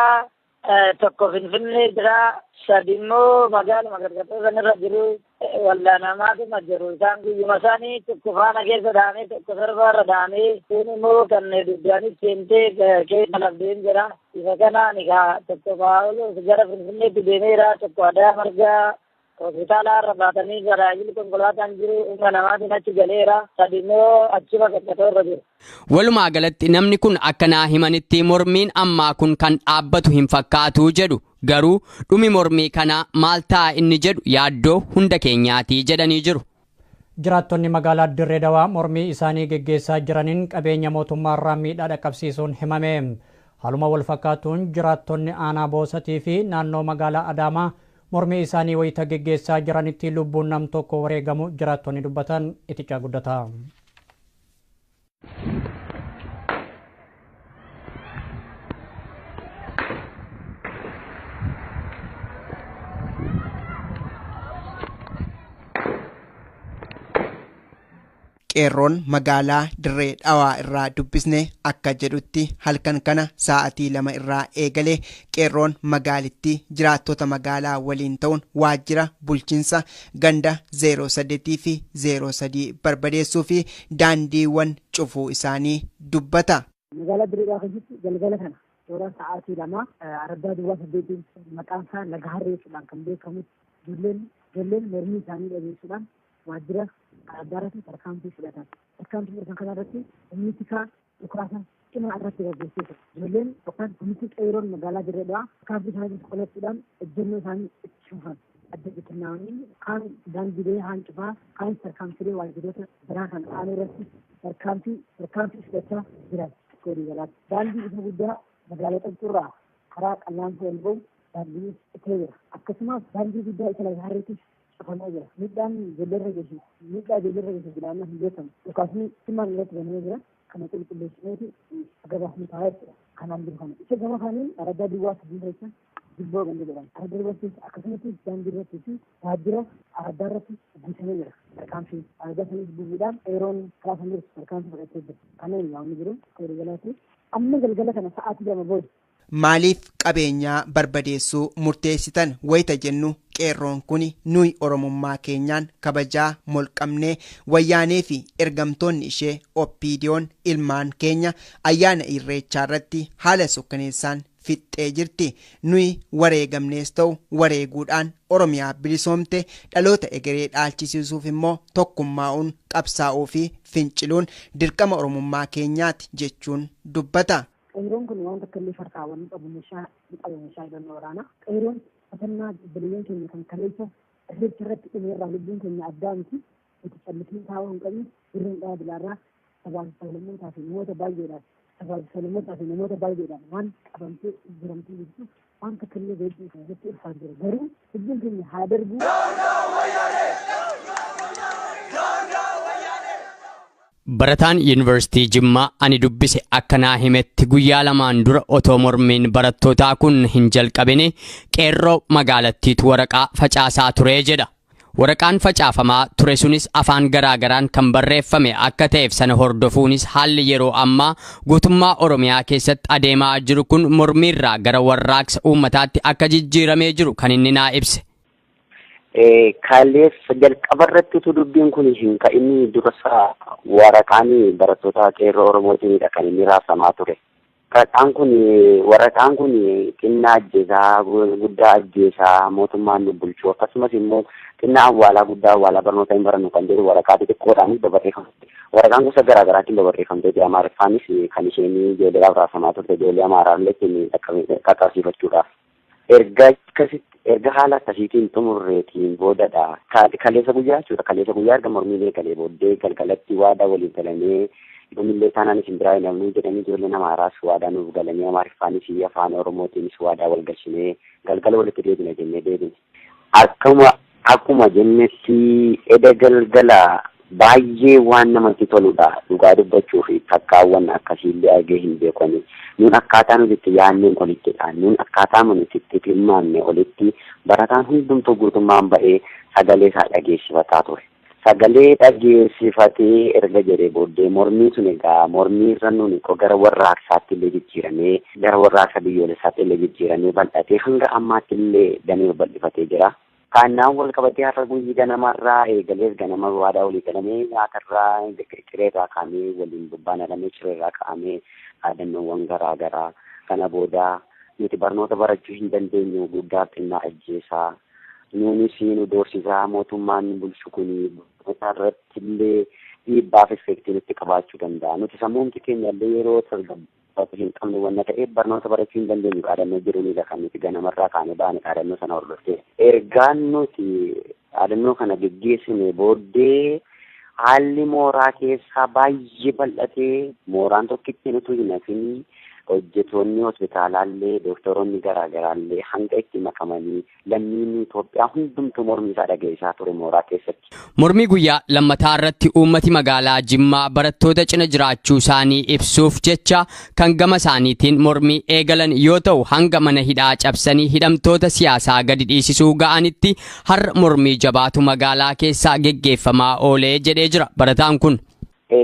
tokko Finfinnee jira, sadi immoo magaaluma Qaxxatoo sanarra jiru. Wallaanamaatuma jiru. Isaan guyyuma isaanii tokko faana keessa dhahamee tokko sarbaarra dhahamee kun immoo kan duddaanis seentee keessa lafdeen jira. Isa kanaan egaa tokko Paawuloos gara Finfinneetti deemeera, tokko Adaa Margaa hospitaala irra baatanii tajaajilli konkolaataan jiru humna namaatiin achi galeera, sadi immoo achuma Qaxxatoo irra jiru. Walumaa galatti namni kun akka naa himanitti mormiin ammaa kun kan dhaabbatu hin fakkaatu jedhu. Garuu dhumi mormii kanaa maal ta'a inni jedhu yaaddoo hunda keenyaatii jedhanii jiru. Jiraattonni magaalaa Dirree Dawaa mormii isaanii geggeessaa jiraniin qabeenya mootummaarraa miidhaa dhaqqabsiisuun himame. Haaluma wal fakkaatuun jiraattonni aanaa Boosatii fi naannoo magaalaa Adaamaa mormii isaanii wayita geggeessaa jiranitti lubbuun nam tokko wareegamu jiraattonni dubbatan itichaa guddataa. Qeerroon magaalaa Dirree Dhawaa irraa dubbisne akka jedhutti halkan kana sa'aatii 2 irraa eegalee qeerroon magaalittii jiraattota magaalaa waliin ta'uun waajjira bulchiinsa ganda 08 fi 03 barbadeessuu fi daandiiwwan cufuu isaanii dubbata. Magaalaa Dirree Dhawaa keessatti galgala kana toora sa'aatii 2 araddaa duwwaa 8 maqaan isaa Laga Harree jechuudhaan kan beekamu ijoolleen mormii isaanii dhageessuudhaan waajjira araddaarratti tarkaanfii fudhatan. Tarkaanfii fudhatan kana irratti humni tikaa dhukaasa cimaa irratti gaggeessee ture. Ijoolleen yookaan humni qeerroon magaalaa Dirree Dhawaa tarkaanfii isaanii qolachuudhaan ejjennoo isaanii itti fufan. Adda bittinnaa'anii kaan daandiilee haan cufaa kaan tarkaanfilee waajjiroota biraa kan aanuu irratti tarkaanfii fudhachaa jiran walii galaatti. Daandii isa guddaa magaalaa Xaxxuurraa karaa Qallaansoo ol ba'u daandii citee jira. Akkasumas daandii guddaa isa Laga Harreettis cufamee jira. Miidhaan ijoolleerra geessisu miidhaa ijoolleerra geessisu jedhamee hin beekamu. Dhukaasni cimaan irratti banamee jira. Kana qulqulleessineeti gabaasni taa'aa jechuudha. Kanaan jiru kana. Isa gama kaaniin araddaa duwwaa 3 keessa Jibboo ganda jedhama. Araddaa duwwaa akkasumas daandii irratti fi waajjira araddaa irratti guutamee jira. Tarkaanfii araddaa sanis bu'uudhaan yeroon karaa san jirtu tarkaanfii fudhachee jira. Kanneen yaa'onni jiru walii galaatti. Amma galgala kana sa'aatii 2 booda. Maaliif qabeenyaa barbadeessuu murteessitan wayita jennu qeerroon kun nuyi Oromummaa keenyaan kabajaa molqamnee wayyaanee fi ergamtoonni ishee OPDO'n ilmaan keenya ayyaana irreechaa irratti haala sukkaneessaan fixxee jirti. Nuyi wareegamnees ta'u wareeguudhaan Oromiyaa bilisoomte dhaloota egeree dhaalchisiisuuf immoo tokkummaa'uun qabsaa'uu fi finciluun dirqama Oromummaa keenyaati jechuun dubbata. Qeerroon kun waan takka illee farkaawwan qabu meeshaa ni qabu meeshaa hidhannoo waraanaa. Qeerroon fatannaa obboleeyyan keenya kan kaleessa irreecha irratti dhume irraa lubbuun keenya addaa miti. Nuti callisnee taa'uu hin qabnu. Dirreen dhaa bilaarraa sabaa fi sablammootaa fi namoota baay'eedhaan sabaa fi sablammootaa fi namoota baay'eedhaan waan qabamtee jiramtee jirtu waan takka illee beekuu keessatti ulfaan jira. Garuu lubbuun keenya haa darbu. Barataan Yuunivarsiitii Jimmaa ani dubbise akka naa himetti guyyaa lamaan dura otoo mormiin barattootaa kun hin jalqabini qeerroo magaalattiitu waraqaa facaasaa ture jedha. Waraqaan facaafamaa ture sunis afaan garaagaraan kan barreeffame akka ta'eef sana hordofuunis haalli yeroo ammaa guutummaa Oromiyaa keessatti adeemaa jiru kun mormiirraa gara warraaqsa uummataatti akka jijjiiramee jiru kan inni naa ibse. Kaleessa jalqaba irratti utuu dubbiin kun hin ka'in dursa waraqaan barattoota qeerroo Oromootiinidha kan inni raabsamaa ture. Waraqaan kun xinnaa ajjeesaa guddaa ajjeesaa mootummaan nu bulchu akkasumas immoo xinnaa awwaalaa guddaa awwaalaa barnoota hin barannu kan jedhu waraqaa xixiqqoodhaan babarreeffamte. Waraqaan gosa garaa garaatiin babarreeffamtee Amaariffaanis kan isheen ijoolleedhaaf raabsamaa turte ijoollee Amaaraallee ittiin qaqqabsiifachuudhaaf. Erga haala akkasiitiin xumurreetiin boodadha. Kaleessa guyyaa jechuudha. Kaleessa guyyaa erga mormiin eegalee booddee galgalatti waadaa waliin galanii yoomillee taanaan isin biraa hin hafnu jedhanii ijoolleen Amaaraas waadaa nuuf galanii Amaariffaanis afaan Oromootiinis waadaa wal galchinee galgala walitti deebina jennee deebine. Akkuma jennetti eda galgala baay'ee waan namatti toludha. Dhugaa dubbachuu fi takkaawwan akkasiillee argee hin beekani. Nuun akkaataa nuti itti yaadneen olittidha. Nuun akkaataa nuti itti tilmaamne olitti barataan hundumtuu guutummaan ba'ee sagalee isaa dhageessifataa ture. Sagalee dhageessifatee erga jedhee booddee mormii sun egaa mormii irra nuun gara warraaqsaatti illee jijjiiramee gara warraaqsa biyyoolessaatti illee jijjiiramee bal'atee hanga ammaatti illee damee bal'ifatee jira. Kaannaan wal qabatee har'a guyyi ganamarraa eegalees ganama waadaa walii galamee nyaatarraa cireerraa kaa'amee waliin bobbaanadhamee cireerraa kaa'amee dhaadannoowwan garaa garaa kana booda nuti barnoota barachuu hin dandeenyu guddaa xinnaa ajjeesaa nuunis nu doorsisaa mootummaan bulchu kun barnoota irratti illee dhiibbaaf effeektii nutti qabaachuu danda'a. Nuti sammuumti keenya illee yeroo tasgabbaatu hin qabne wanna ta'eef barnoota barachuu hin dandeenyu dhaadannoo jiruunidha kan nuti ganamarraa kaanee baane dhaadannoo sana hordoftee. Ergaan nuti dhaadannoo kana geggeessine booddee haalli mooraa keessaa baay'ee bal'atee mooraan tokkittiin utuu hin hafin hojjetoonni hospitaalaallee doktoroonni garaagaraallee hanga itti makamanii lammiin Itoophiyaa hundumtuu mormii isaa dhageessisaa ture mooraa keessatti. Mormii guyyaa lammataa irratti uummati magaalaa Jimmaa barattoota cina jiraachuu isaanii ibsuuf jecha kan gama isaaniitiin mormii eegalan yoo ta'u hanga mana hidhaa cabsanii hidhamtoota siyaasaa gadi dhiisisuu ga'anitti har'a mormii jabaatu magaalaa keessaa geggeeffamaa oolee jedhee jira barataan kun.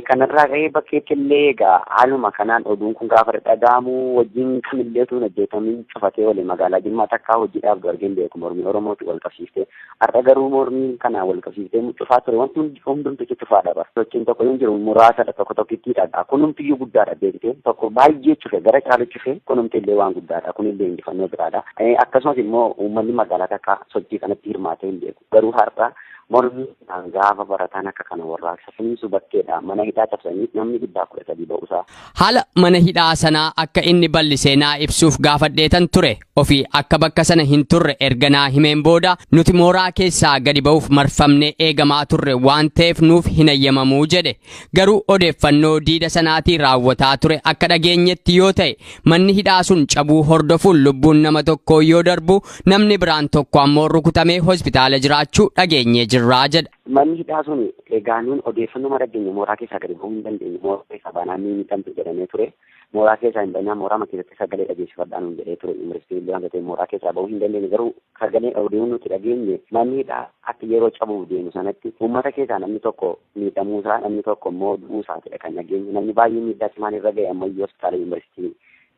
Kanarraa ka'ee bakkeetti illee egaa haaluma kanaan oduun kun gaafa dhaga'amu wajjin kamillee utuu hin hojjetamin cufatee oole magaalaa Jimmaa takkaa hojiidhaaf argeen beeku mormii Oromooti wal qabsiiftee. Har'a garuu mormiin kana wal qabsiiftee cufaa ture wanti hundumtu cufaadha bara. Sochiin tokko hin jiru muraasadha tokko tokkittiidha. Kunumtiyyuu guddaadha beektee tokko baay'ee cufe gara caalu cufe kunumti illee waan guddaadha kunillee injifannoo biraadha. Akkasumas immoo uummanni magaalaa takkaa sochii kanatti hirmaatee hin beeku. Garuu har'a Mormii gaafa barataan akka kana warraaqsa finiisu bakkeedha mana hidhaa cabsanii namni 113 ba'uusaa. Haala mana hidhaa sanaa akka inni bal'isee naa ibsuuf gaafadheetan ture. Ofii akka bakka sana hin turre erga naa himeen booda nuti mooraa keessaa gadi ba'uuf marfamnee eegamaa turre waan ta'eef nuuf hin ayyamamuu jedhe. Garuu odeeffannoo diida sanaatiin raawwataa ture akka dhageenyetti yoo ta'e manni hidhaa sun cabuu hordofuun lubbuun nama tokkoo yoo darbu namni biraan tokko ammoo rukutamee hospitaala jiraachuu dhageenyee jirraa jedha. Manni hidhaa sun egaa nuun odeeffannoo dhageenye mooraa keessaa gadi ba'uu hin dandeenye, mooraa keessaa baanaan ni miidhamtu jedhamee ture. Mooraa keessaa hin bahinaa, mooraa keessatti sagalee dhageessifadhaa nuun jedhee ture. Yuunivarsiitiin waan ta'eef mooraa keessaa ba'uu hin dandeenye, garuu sagalee odeeffannoo nuti dhageenye manni hidhaa akka yeroo cabuuf deemu sanatti uummata keessaa namni tokko miidhamuusaa, namni tokko immoo du'uusaatidha kan dhageenye. Namni baay'ee miidhaa cimaan irra ga'e ammayyuu hospitaala yuunivarsiitii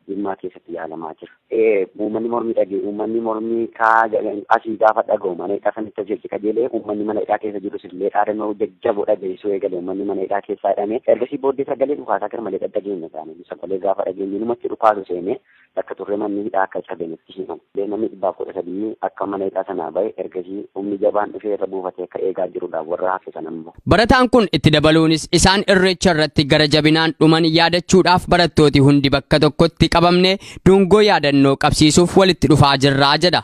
Jimmaa keessatti yaalamaa jira. Uummanni mormii dhagee, uummanni mormii kaa asii gaafa dhaga'u mana hidhaa sanatti hojjechi qajeelee uummanni mana hidhaa keessa jirus illee dhaadannoo jajjaboo dhageessisuu eegale. Uummanni mana hidhaa keessaa hidhame. Ergasii booddee sagalee dhukaasaa gara malee dhaggeenya isaanii. Sagalee gaafa dhageenye numatti dhukaasu seenee bakka turre manni hidhaa akka cabe nutti himan. Namni 113 akka mana hidhaa sanaa ba'e ergasii humni jabaan dhufee irra buufatee akka eegaa jirudha warra hafe sana immoo. Barataan kun itti dabaluunis isaan irreecha irratti gara jabinaan dhuman yaadachuudhaaf barattooti hundi bakka tokkotti qabamne dungoo yaadannoo qabsiisuuf walitti dhufaa jirraa jedha.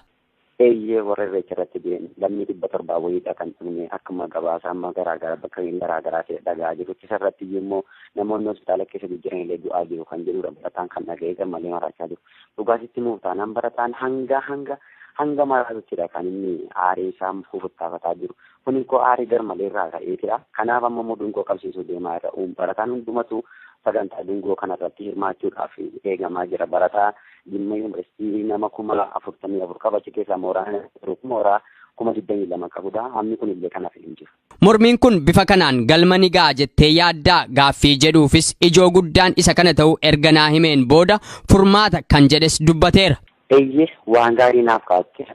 Eeyyee, warra irreecha irratti deemu lammii 700 wayiidha kan dhumne akkuma gabaasa amma garaagaraa bakka garaagaraa ta'e dhagaa jirutti isarratti immoo namoonni hospitaala keessa jijjiiran illee du'aa jiru kan jedhudha barataan kan dhaga'ee gammalee maraachaa jiru. Dhugaasitti nuuf taanaan barataan hanga hanga hanga maraatuttidha kan inni aarii isaa fufuttaafataa jiru. Kun koo aarii garmalee irraa ka'eetidha. Kanaaf amma immoo dungoo qabsiisuu deemaa jira. Barataan hundumatu sagantaa dungoo kanarratti hirmaachuudhaaf eegamaa jira. Barataa Jimma Yuunivarsiitii nama 44,000 qaba. Achi keessaa mooraa 22,000 qabudha. Hammi kun illee kanaaf hin jiru. Mormiin kun bifa kanaan galma ni ga'a jettee yaaddaa gaaffii jedhuufis ijoo guddaan isa kana ta'uu erga naa himeen booda furmaata kan jedhes dubbateera. Eeyyee, waan gaarii naaf kaa'atte.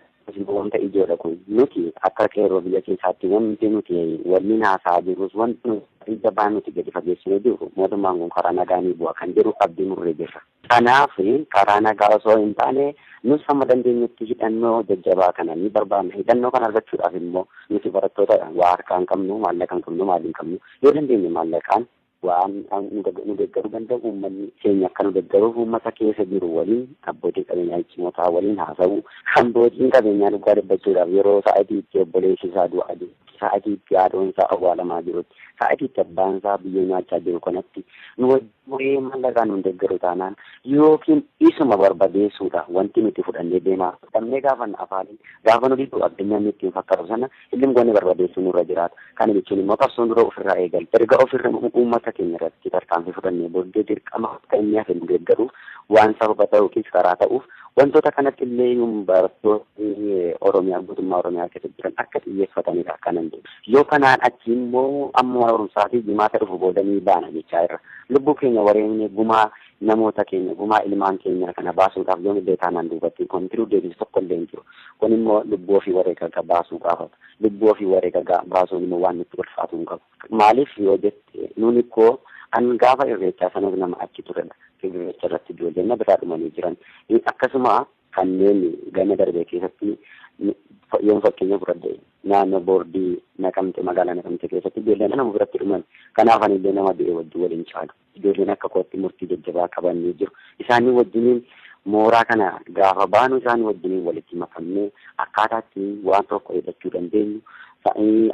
Wanta ijoodha kun nuti akka qeerroo biyya keessaatti wanti nuti waliin haasa'aa jirrus wanti nuti jabaa nuti gadi fageessinee jirru mootummaan kun karaa nagaa ni bu'a kan jedhu abdii murree jirra. Kanaaf karaa nagaa osoo hin taane nus hamma dandeenyutti hidhannoo jajjabaa kana ni barbaanna. Hidhannoo kana argachuudhaaf immoo nuti barattoota waa harkaa hin qabnu, maallaqa hin qabnu, maalii hin qabnu. Yoo dandeenye maallaqaan waan nu deeggaruu danda'u uummanni keenya akka nu deeggaruuf uummata keessa jiru waliin abbootii qabeenyaa cimotaa waliin haasa'u. Abbootiin qabeenyaa dhugaa dubbachuudhaaf yeroo sa'aatii itti obboleessi isaa du'aa jiru, sa'aatii itti haadhoon isaa awwaalamaa jirutti, sa'aatii itti abbaan isaa biyyoo nyaachaa jiru kanatti nu wajjin maallaqaan nu deeggaru taanaan yookiin isuma barbadeessuudha wanti nuti fudhannee deemaa. Dhabnee gaafa afaaniin gaafa nu dhibu addunyaan ittiin fakkaatu sana ilmi goonee barbadeessuu nurra jiraata. Kana jechuun immoo qabsoon dura ofirraa eegala. Erga ofirra uummata keenya irratti tarkaanfii fudhannee booddee dirqama akka inni hafe nu deeggaruuf waan sababa ta'uufis karaa ta'uuf wantoota kanatti illee barattoonni Oromiyaa guutummaa Oromiyaa keessa jiran akka xiyyeeffatanidha kanan jedhu. Yoo kanaan achi immoo amma barumsaa fi jimaata dhufu booda ni baana jechaa jirra. Lubbuu keenya wareegne gumaa namoota keenya gumaa ilmaan keenya kana baasuudhaaf yoom illee taanaan duubatti kontiruu deebisu tokko illee hin jiru. Kun immoo lubbuu ofii wareega baasuu gaafata. Lubbuu ofii wareega baasuun immoo waan nutti ulfaatu hin qabu. Maaliif yoo jette nuni koo an gaafa irreechaa sanas nama achi turedha. Irreecha irratti ijoolleen biraa dhumanii jiran. Akkasuma kanneen gama darbee keessatti yoon fakkeenya fudhadhe naannoo boordii Naqamte magaalaa Naqamte keessatti ijoolleen nama biratti dhuman. Kanaaf ani illee nama du'e wajjin waliin caalu. Ijoolleen akka kootti murtii jajjabaa qabanii jiru. Isaanii wajjiniin mooraa kana gaafa baanu isaanii wajjiniin walitti makamnee akkaataa ittiin waan tokko hidhachuu dandeenyu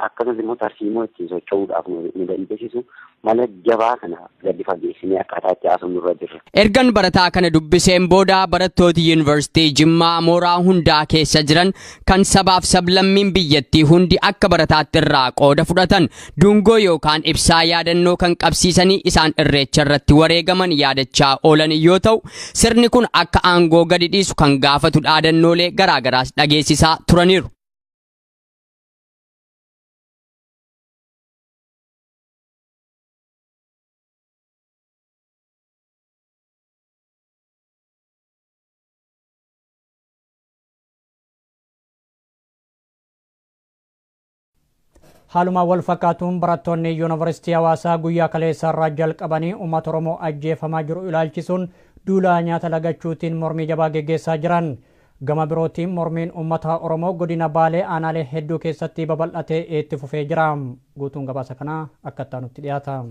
akkasumas immoo tarsiimoo ittiin socho'uudhaaf nu dandeessisu mala jabaa kana gadi fageessinee akkaataa itti haasofnu irra jirra. Ergan barataa kana dubbiseen booda barattooti Yuunivarsiitii Jimmaa mooraa hundaa keessa jiran kan sabaaf sablammiin biyyattii hundi akka barataatti irraa qooda fudhatan dungoo yookaan ibsaa yaadannoo kan qabsiisanii isaan irreecha irratti wareegaman yaadachaa oolan yoo ta'u sirni kun akka aangoo gadi dhiisu kan gaafatu dhaadannoolee garaagaraas dhageessisaa turaniiru. Haaluma wal fakkaatuun barattoonni Yuunivarsiitii Hawaasaa guyyaa kaleessa irraa jalqabanii uummata Oromoo ajjeefamaa jiru ilaalchisuun duula nyaata lagachuutiin mormii jabaa geggeessaa jiran. Gama birootiin mormiin uummata Oromoo godina Baalee aanaalee hedduu keessatti babal'atee itti fufee jira. Guutuun gabaasa kanaa akka nutti dhiyaata.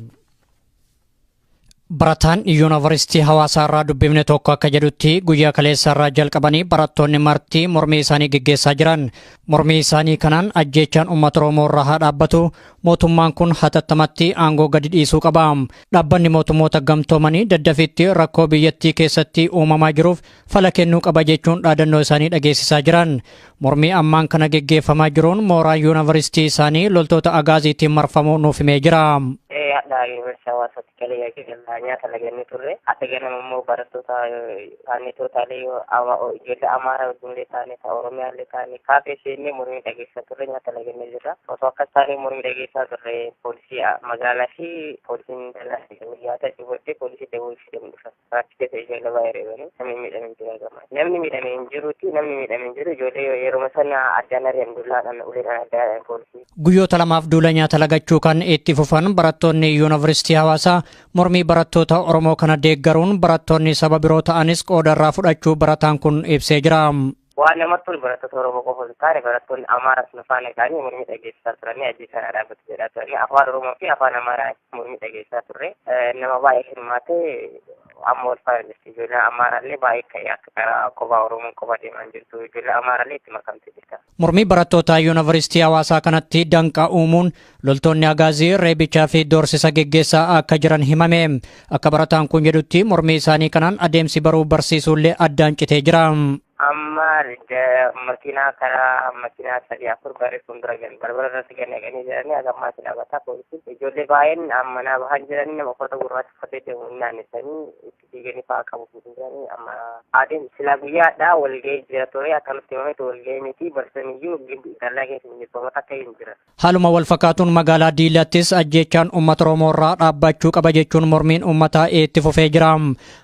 Barataan Yuunivarsiitii Hawaasaa irraa dubbifne tokko akka jedhutti guyyaa kaleessa irraa jalqabanii barattoonni marti mormii isaanii geggeessaa jiran. Mormii isaanii kanaan ajjeechaan uummata Oromoo irraa haa dhaabbatu, mootummaan kun hatattamatti aangoo gadi dhiisuu qaba. Dhaabbanni mootummoota gamtoomanii daddafitti rakkoo biyyattii keessatti uumamaa jiruuf fala kennuu qaba jechuun dhaadannoo isaanii dhageessisaa jiran. Mormii ammaan kana geggeeffamaa jiruun mooraa yuunivarsiitii isaanii loltoota agaaziitiin marfamuu nuuf himee jira. Hadha yuunivarsiitii Hawaasaatti kalee nyaata lagannee turre. Ati ganama immoo barattoota taanee tootaalee ijoollee Amaaraa wajjinillee taanee Oromiyaallee taanee kaafee seennee mormii dhageessaa turre, nyaata lagannee jirra. Osoo akkas taanee mormii dhageessaa turre, poolisii magaalaa fi poolisiin dallaa nyaata booddee poolisii daboo ishee dhufan. Achi keessa ijoollee baay'ee reebanii namni miidhamee hin jiru gama. Namni miidhamee hin jiruuti, namni miidhamee hin jiru, ijoollee yeroo sana addaan ari'an, dullaadhaan uleedhaan addaan ari'an poolisii. Guyyoota lamaaf duula nyaata lagachuu kan itti fufan barattoonni Yuunivarsiitii Hawaasaa mormii barattoota Oromoo kana deeggaruun barattoonni saba biroo ta'anis qooda irraa fudhachuu barataan kun ibsee jira. Waan namatti tolu, barattoota Oromoo qofa osoo hin taane barattoonni Amaaraas nu faana ta'anii mormii dhageessisaa turanii, ajjeechaa dhaabbatu jedhaa turanii, afaan Oromoo fi afaan Amaaraa mormii dhageessisaa turre. Nama baay'ee hirmaatee amma wal faana jirti. Ijoolleen Amaaraallee baay'ee ka'ee akka karaa kophaa Oromoon kophaa deemaa jirtu, ijoollee Amaaraallee itti makamtee jirta. Mormii barattoota Yuunivarsiitii Hawaasaa kanatti danqaa uumuun loltoonni agaazii reebichaa fi doorsisa geggeessaa akka jiran himame. Akka barataan kun jedhutti mormii isaanii kanaan adeemsi baruu barsiisuullee addaan citee jira. Amma makiinaa karaa makiinaa sadii afur barree fuuldura gan balbala irratti gad naqanii jiranii, haga ammaatti dhaabataa poolisiin. Ijoollee baay'een amma naa bahan jiranii, nama uffata gurraacha uffatee deemu naannessanii itti fiiganii fa'aa qabu jiranii. Amma adeemsi silaa guyyaadhaa walgahii jira ture, akkanatti himametu walgahii miti, barsiisaniyyuu dallaa keessa hin jirtu, akka hin jiran. Haaluma wal fakkaatuun magaalaa Diilattis ajjeechaan uummata Oromoo irraa dhaabbachuu qaba jechuun mormiin uummataa itti fufee jira.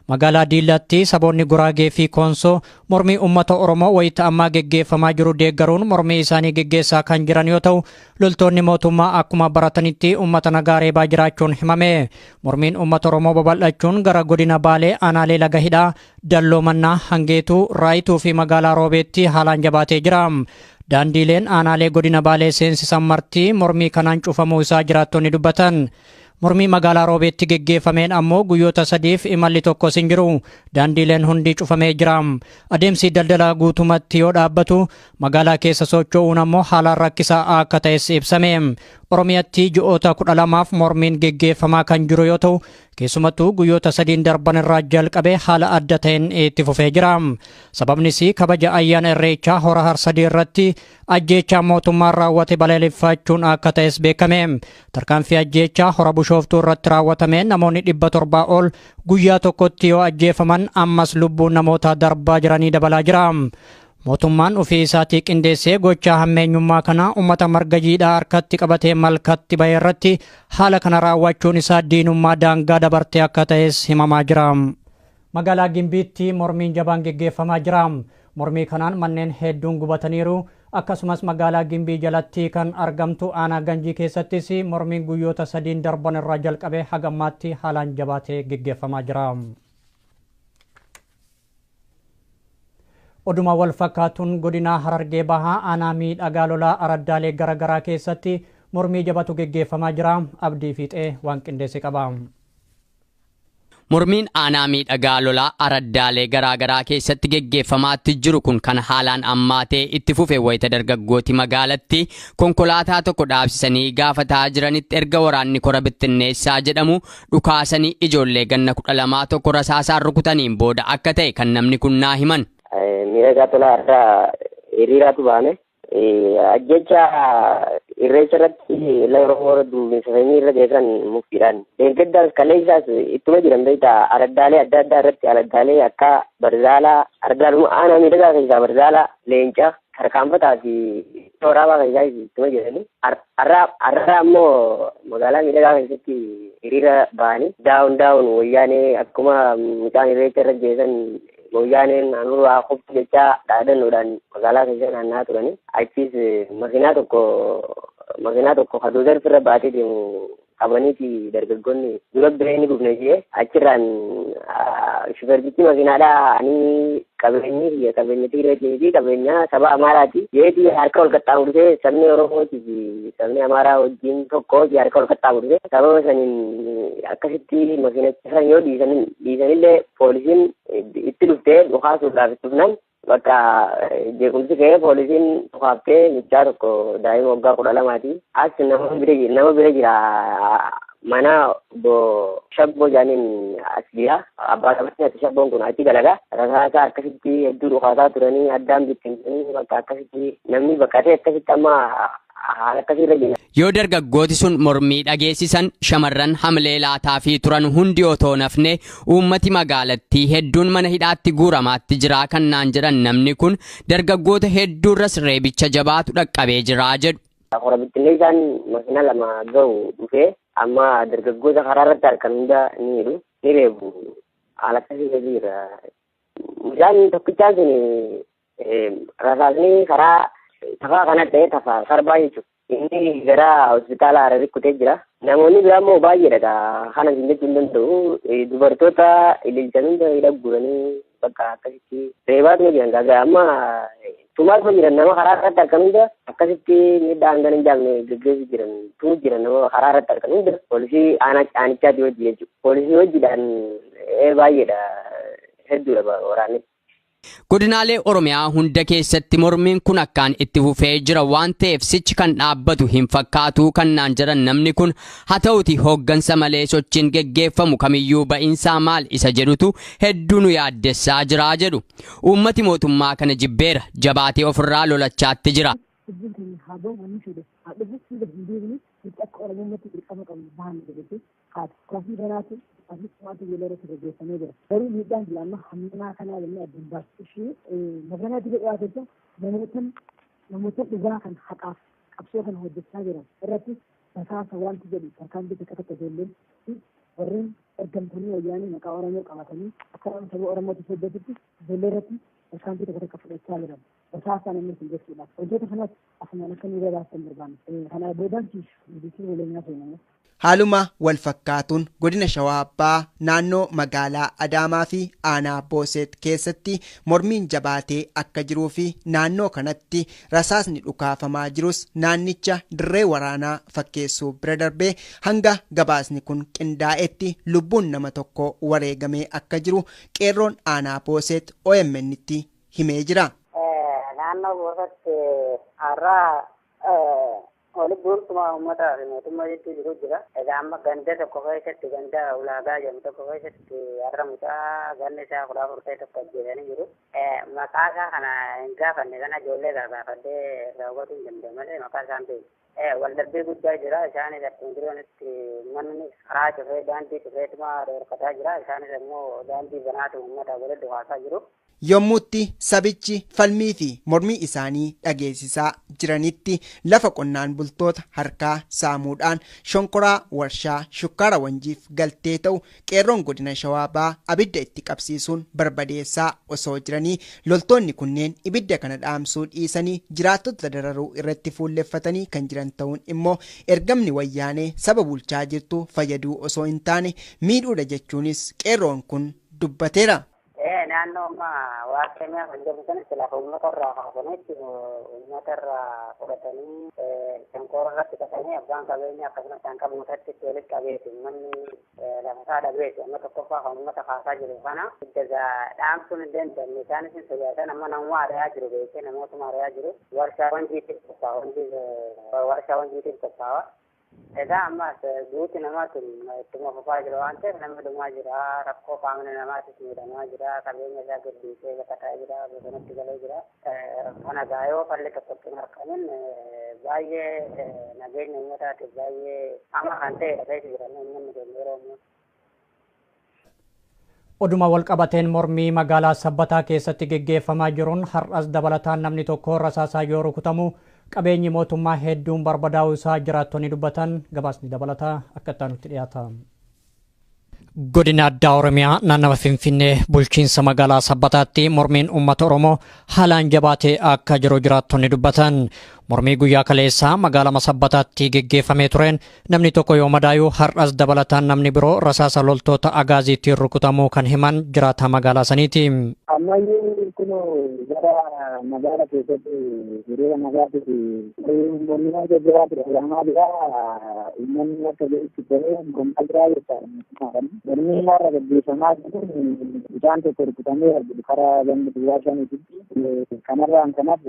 Magaalaa Diilatti saboonni Guraagee fi Koonsoo mormii uummata Oromoo wayita ammaa geggeeffamaa jiru deeggaruun mormii isaanii geggeessaa kan jiran yoo ta'u, loltoonni mootummaa akkuma baratanitti uummata nagaa reebaa jiraachuun himame. Mormiin uummata Oromoo babal'achuun gara godina Baalee aanaalee Laga Hidhaa, Dalloo Mannaa, Hangeetuu, Raayituu fi magaalaa Roobeetti haalaan jabaatee jira. Daandiileen aanaalee godina Baalee seensisan marti mormii kanaan cufamuu isaa jiraattonni dubbatan. Mormii magaalaa Roobeetti geggeeffameen ammoo guyyoota sadiif imalli tokkos hin jiru. Daandiileen hundi cufamee jira. Adeemsi daldalaa guutumatti yoo dhaabbatu, magaalaa keessa socho'uun ammoo haalaan rakkisaa akka ta'es ibsame. Oromiyaatti ji'oota 12f mormiin geggeeffamaa kan jiru yoo ta'u, keessumattuu guyyoota sadiin darban irraa jalqabee haala adda ta'een itti fufee jira. Sababnis kabaja ayyaana Irreechaa Hora Harsadii irratti ajjeechaa mootummaan raawwate balaaleffachuun akka ta'es beekame. Tarkaanfii ajjeechaa Hora Bishooftuu irratti raawwatame namoonni 700 ol guyyaa tokkotti yoo ajjeefaman, ammas lubbuun namoota darbaa jiranii dabalaa jira. Mootummaan ofii isaatii qindeessee gochaa hammeenyummaa kana uummata marga jiidhaa harkatti qabatee malkatti bahe irratti haala kana raawwachuun isaa diinummaa daangaa dabartee akka ta'es himamaa jira. Magaalaa Gimbiitti mormiin jabaan geggeeffamaa jira. Mormii kanaan manneen hedduun gubataniiru. Akkasumas magaalaa Gimbii jalatti kan argamtu aanaa Ganjii keessattis mormiin guyyoota sadiin darban irraa jalqabee haga ammaatti haalaan jabaatee geggeeffamaa jira. Oduma wal fakkaatuun godina Harargee Bahaa aanaa Miidhagaa Lolaa araddaalee garaagaraa keessatti mormii jabatu geggeeffamaa jira. Abdii Fiixee waan qindeesse qaba. Mormiin aanaa Miidhagaa Lolaa araddaalee garaagaraa keessatti geggeeffamaatti jiru kun kan haalaan ammaatee itti fufe wayita dargaggooti magaalatti konkolaataa tokko dhaabsisanii gaafataa jiranitti erga waraanni kora bittinneessaa jedhamu dhukaasanii ijoollee ganna 12 tokko rasaasaan rukutaniin booda akka ta'e kan namni kun naa himan. Miidhagaa Tolaa irraa hiriiraatu baane. Ajjecha Irreecha irratti lafa Oromoo duumessanii irra geessan muktiidhaan. Deeggardaas kaleessaas ittuma jiran beektaa, araddaalee adda addaa irratti, araddaalee akka Barzaalaa, araddaaluma aanaa Miidhagaa keessaa Barzaalaa, Leenca, Tarkaanfataa fi Waraabaa keessaa ittuma jirani. Har'a ammoo magaalaa Miidhagaa keessatti hiriira ba'anii "Down down Wayyaanee", akkuma mucaan Irreecha irra geessan "Wayyaaneen anurraa qofti" jechaa dhaadannoodhaan magaalaa keessa naanna'aa turani. Achiis makiinaa tokko hadoozar irra baatee deemu qabaniiti dargaggoonni dura biree ni gubne jee achirraan shuferbichi makiinaadhaa ani qabeenyi qabeenya Tigreetii fi qabeenya saba Amaaraati jeeti harka ol qaxxaamursee sabni Oromootii fi sabni Amaaraa wajjin tokko harka ol qaxxaamursee sababa saniin akkasitti makiinacha san yoo dhiisanillee poolisiin itti dhuftee dhukaasuudhaaf itti dhufnaan bakka jeequmsi ka'ee poolisiin dhukaaftee mucaa tokko daa'ima waggaa 12ti as nama bira jira mana obbo Shabboo jaaniin as jira abbaa qabeenyaati Shabboon kun achi dalagaa rasaasa akkasitti hedduu dhukaasaa turanii addaan bittinsanii bakka akkasitti namni baqatee akkasitti amma haala akkasiirra jira. Yoo dargaggooti sun mormii dhageessisan shamarran hamlee laataa fi turan hundi otoo nafne uummati magaalattii hedduun mana hidhaatti guuramaatti jira kan naan jedhan namni kun dargaggoota hedduurras reebicha jabaatu dhaqqabee jira jedhu. Qora bittinee isaan makiina 2 ga'u dhufee amma dargaggoota karaa irratti harkan hunda ni hidhu ni reebu haala akkasii jira. Mucaan tokkichaan sun rasaasni karaa tafaa kana ta'e tafaa sarbaa jechuudha. Inni gara hospitaala Hararii kutee jira. Namoonni biraa immoo baay'eedha. Kana isin jechuu hin danda'u. Dubartoota ililchan hunda hidha guuranii bakka akkasitti reebaatuma jiran gagaa amma tumaatuma jiran nama karaa irratti harkan hunda akkasitti miidhaa hangana hin jaamne geggeessu jiran tuu jiran nama karaa irratti harkan hunda poolisii aanichaati hojii jechuudha. Poolisii hojiidhaan baay'eedha hedduudha waraanni. Godinaalee Oromiyaa hunda keessatti mormiin kun akkaan itti fufee jira waan ta'eef sichi kan dhaabbatu hin fakkaatu kan naan jedhan namni kun haa ta'uti hooggansa malee sochiin geggeeffamu kamiyyuu ba'iinsaa maal isa jedhutu hedduu nu yaaddessaa jira jedhu. Uummati mootummaa kana jibbeera jabaatee ofirraa lolachaatti jira. Asitti yeroo gaggeeffamee jira. Garuu miidhaan jira amma hamma kanaa jennee addaan baasu ishee magaalaa Tigray keessa namoota dhugaa kan haqaaf qabsoo kan hojjechaa jiran irratti rasaasa wanti jedhu tarkaanfii takka takka ijoolleen warreen ergamtoonni wayyaanee maqaa Oromoo qabatanii akka saba Oromootti hojjetutti ijoollee irratti tarkaanfii takka takka fudhachaa jiran rasaasaan inni sun jechuudha. Wantoota kanas asumaan akka nu gabaastan barbaanna. Kana boodaan biyyi waleenyaa seename. Haaluma wal fakkaatuun godina Shawaa Abbaa naannoo magaalaa Adaamaa fi aanaa Booseet keessatti mormiin jabaatee akka jiruu fi naannoo kanatti rasaasni dhukaafamaa jirus naannicha dirree waraanaa fakkeessuu bira darbee hanga gabaasni kun qindaa'etti lubbuun nama tokko wareegamee akka jiru qeerroon aanaa Booseet OMN'tti himee jira. Naannoo Booseet har'aa Oli bu'uurtuma uummataa fi mootummaa jechuun jiru jira. Egaa amma ganda tokko keessatti ganda ulaagaa jedhamu tokko keessatti har'a mucaa ganni isaa 14 ta'e tokko ajjeesanii jiru. Maqaa isaa kana hin gaafanne kana ijoollee irraa gaafadhee raawwatuu hin danda'u malee maqaa isaa hin beeku. Waldhabbii guddaa jira. Isaanis akkuma jirutti manni karaa cufee daandii cufeetuma dhorkataa jira. Isaanis immoo daandii banaatu uummata walitti dhukaasaa jiru. Yommuutti sabichi falmii fi mormii isaanii dhageessisaa jiranitti lafa qonnaan bultoota harkaa saamuudhaan shonkoraa warshaa shukkaara wanjiif galtee ta'u qeerroon godina Shawaa Bahaa abidda itti qabsiisuun barbadeessaa osoo jiranii loltoonni kunneen ibidda kana dhaamsuu dhiisanii jiraattota dararuu irratti fuulleffatanii kan jiran ta'uun immoo ergamni wayyaanee saba bulchaa jirtu fayyaduu osoo hin taane miidhuudha jechuunis qeerroon kun dubbateera. Naannoo ammaa waaqemee kan jedhu sanatti lafa uummata irraa kaasanitti uummata irraa fudhatanii shonkoora irratti qatanii abbaan qabeenyaa akkasumas kan qabu irratti walitti qabeeti uummanni lafa isaa dhabeeti amma tokkoffaa kan uummata kaasaa jiru kana idda dhaamsuun hin danda'amne isaanis hin sodaatan amma namuma ari'aa jiru beekee namootuma ari'aa jiru warshaa wanjiitiif qophaa'a warshaa wanjiitiif qophaa'a. Egaa ammas guuti namaa tun ittuma fufaa jira waan ta'eef namni dhumaa jira rakkoo qaamni namaatis miidhamaa jira qabeenya isaa gadhiisee baqataa jira bosonatti galee jira. Kana egaa yoo falli tokkotti hin argamin baay'ee nageenya uummataatiif baay'ee hamaa kan ta'edha keessa jiran uummanni keenya yeroo ammaa. Oduma walqabateen mormii magaalaa Sabbataa keessatti geggeeffamaa jiruun har'as dabalataan namni tokko rasaasaa yoo rukutamu qabeenyi mootummaa hedduun barbadaa'uu isaa jiraattonni dubbatan gabaasni dabalataa akka itti aanutti dhiyaata. Godina Addaa Oromiyaa naannawa Finfinnee bulchiinsa magaalaa Sabbataatti mormiin uummata Oromoo haalaan jabaatee akka jiru jiraattonni dubbatan. Mormii guyyaa kaleessaa magaalaa Sabbataatti geggeeffamee tureen namni tokko yoo madaayuu, har'as dabalataan namni biroo rasaasa loltoota agaaziitiin rukutamuu kan himan jiraataa magaalaa saniiti. Ammayyuu kun gara magaala keessatti hiriira nagaatiif mormii jajjabaatu dhagahamaa jira. Uummanni akka jedhutti bahee gonfaa jira jechaadha. Mormii irra gaggeeffamaa jiru bishaan tokko rukutamee argitu karaa ganda duwwaa shaniititti. Kanarraan kanaaf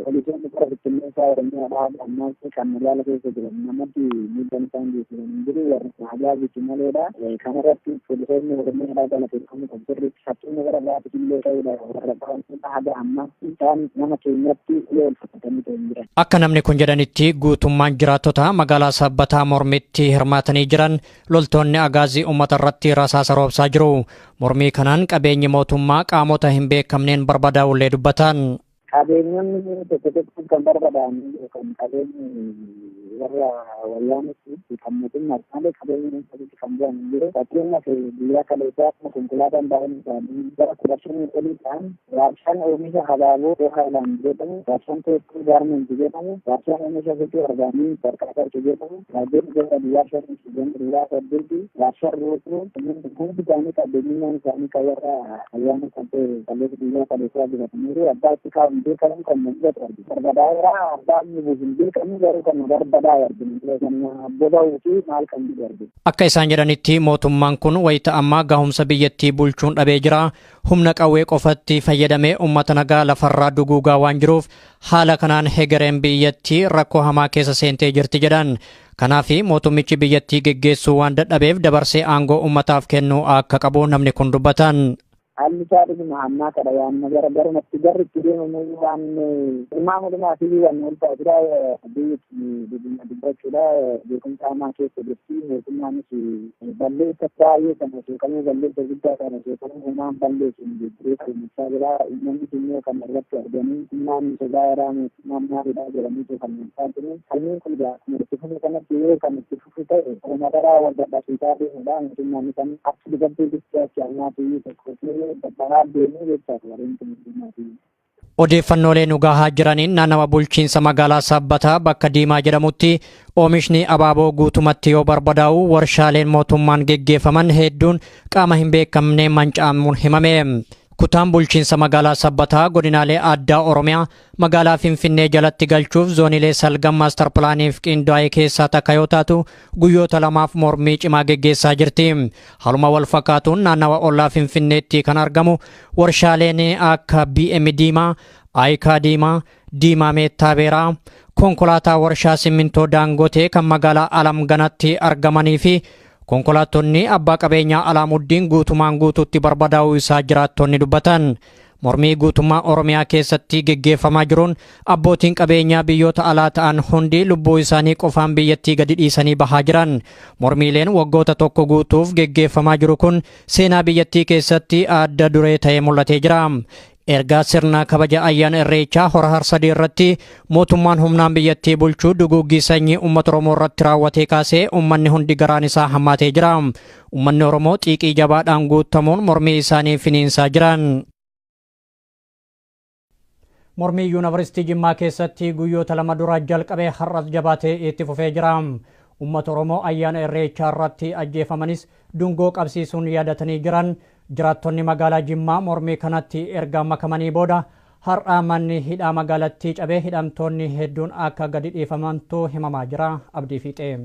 poolisoonni kora bittinneessaa Oromiyaadhaa ammaas kan magaala keessa jiran namatti miidhaan isaan geessisan hin jiru, warra agaaziiti maleedha. Kanarratti poolisoonni Oromiyaadhaa galateeffamuu qabu. Sirriitti fakkeenya gara biraatiif illee ta'uudha, warra qaban haga ammaatti isaan nama keenyatti ulee ol fudhatanii ta'u hin jiran. Akka namni kun jedhanitti, guutummaan jiraattota magaalaa Sabbataa mormitti hirmaatanii jiran loltoonni agaazii uummata irratti rasaasa roobsaa jiru. Mormii kanaan qabeenyi mootummaa qaamota hin beekamneen barbadaa'ullee dubbatan. Qabeenyonni tokko tokko kan barbadaa'an kan qabeenyi warra wayyaanitti kan mootummaa malee qabeenyi dhuunfaatti kan bu'an hin jiru. Fakkeenyaaf, guyyaa kaleessaa akkuma konkolaataan baay'een isaanii gara 15 olii ta'an, warshaan oomisha habaaboo Haayilaand jedhamu, warshaan Teekkoo Gaarmenti jedhamu, warshaan oomisha suphee argaanii Barqaatarchi jedhamu, waajjirri gara duwwaa shanii ganda duwwaa saddeeti, warshaan Rootoo, kunneen hundi isaanii qabeenyummaan isaanii kan warra ayyaana kan ta'e kaleessa guyyaa kaleessaa jirataniiru. Abbaa itti kaa'u hin beekamu, kan mul'atu argina. Barbadaa'eera, abbaa inni buusu hin beekamu, garuu kan barbadaa'e argina. Kan boba'uu fi maal kan jiru argina. Akka isaan jedhanitti, mootummaan kun wayita ammaa gahumsa biyyattii bulchuun dhabee jira. Humna qawwee qofatti fayyadamee uummata nagaa lafarraa duguugaa waan jiruuf, haala kanaan hegereen biyyattii rakkoo hamaa keessa seentee jirti jedhan. Kanaaf mootummichi biyyattii geggeessuu waan dadhabeef dabarsee aangoo uummataaf kennuu akka qabu namni kun dubbatan. Haalli isaa dhuguma ammaa kana waan gara garumatti garri itti deemamu waan ilmaa mootummaa fi waan ulfaatudha. Biyyi dhuguma dubbachuudha, beekumsa hamaa keessa jirti. Mootummaanis balleessa baay'ee kana seeqamuu, balleessa guddaa kana seeqamuu homaan balleessu hin jirtu falmachaa jira. Uummannis immoo kana irratti arganii humnaan sodaa jiraa, mootummaan maalidha jedhanii falmachaa jiru. Falmiin kun egaa akkuma itti fufu kanatti yoo kan itti fufu ta'e, madaraa wal dadhabsiisaa deemudha. Mootummaan kan achi dubartii achi ammaatu tokko dadhabaa deemuu jechaadha warreen kun mootummaati. Odeeffannoolee nu gahaa jiraniin naannawa bulchiinsa magaalaa Sabbataa bakka Diimaa jedhamutti oomishni abaaboo guutumatti yoo barbadaa'u, warshaaleen mootummaan geggeeffaman hedduun qaama hin beekamne manca'amuun himame. Kutaan bulchiinsa magaalaa Sabbataa godinaalee addaa Oromiyaa magaalaa Finfinnee jalatti galchuuf zoonilee salgan maastar pilaaniif qindaa'e keessaa takka yoo taatu, guyyoota lamaaf mormii cimaa geggeessaa jirti. Haaluma wal fakkaatuun naannawa ollaa Finfinneetti kan argamu warshaaleen akka BM Diimaa, Ayikaa Diimaa, Diimaa Meettaa Beeraa, konkolaataa warshaa simmintoo Daangotee kan magaalaa Alam Ganatti argamanii fi konkolaattonni abbaa qabeenyaa Alaamuddiin guutumaan guutuutti barbadaa'uu isaa jiraattonni dubbatan. Mormii guutummaa Oromiyaa keessatti geggeeffamaa jiruun abbootiin qabeenyaa biyyoota alaa ta'an hundi lubbuu isaanii qofaan biyyattii gadi dhiisanii bahaa jiran. Mormiileen waggoota tokko guutuuf geggeeffamaa jiru kun seenaa biyyattii keessatti adda duree ta'ee mul'atee jira. Ergaa sirna kabaja ayyaana Irreechaa Hora Harsadii irratti mootummaan humnaan biyyattii bulchuu duguuggii sanyii uummata Oromoo irratti raawwatee kaasee uummanni hundi garaan isaa hammaatee jira. Uummanni Oromoo xiiqii jabaadhaan guutamuun mormii isaanii finiinsaa jiran. Mormii Yuunivarsiitii Jimmaa keessatti guyyoota 2 dura jalqabee har'as jabaatee itti fufee jira. Uummata Oromoo ayyaana Irreechaa irratti ajjeefamanis dungoo qabsiisuun yaadatanii jiran. Jiraattonni magaalaa Jimmaa mormii kanatti erga makamanii booda har'a manni hidhaa magaalattii cabee hidhamtoonni hedduun akka gadi dhiifamantu himamaa jira. Abdii Fiixee.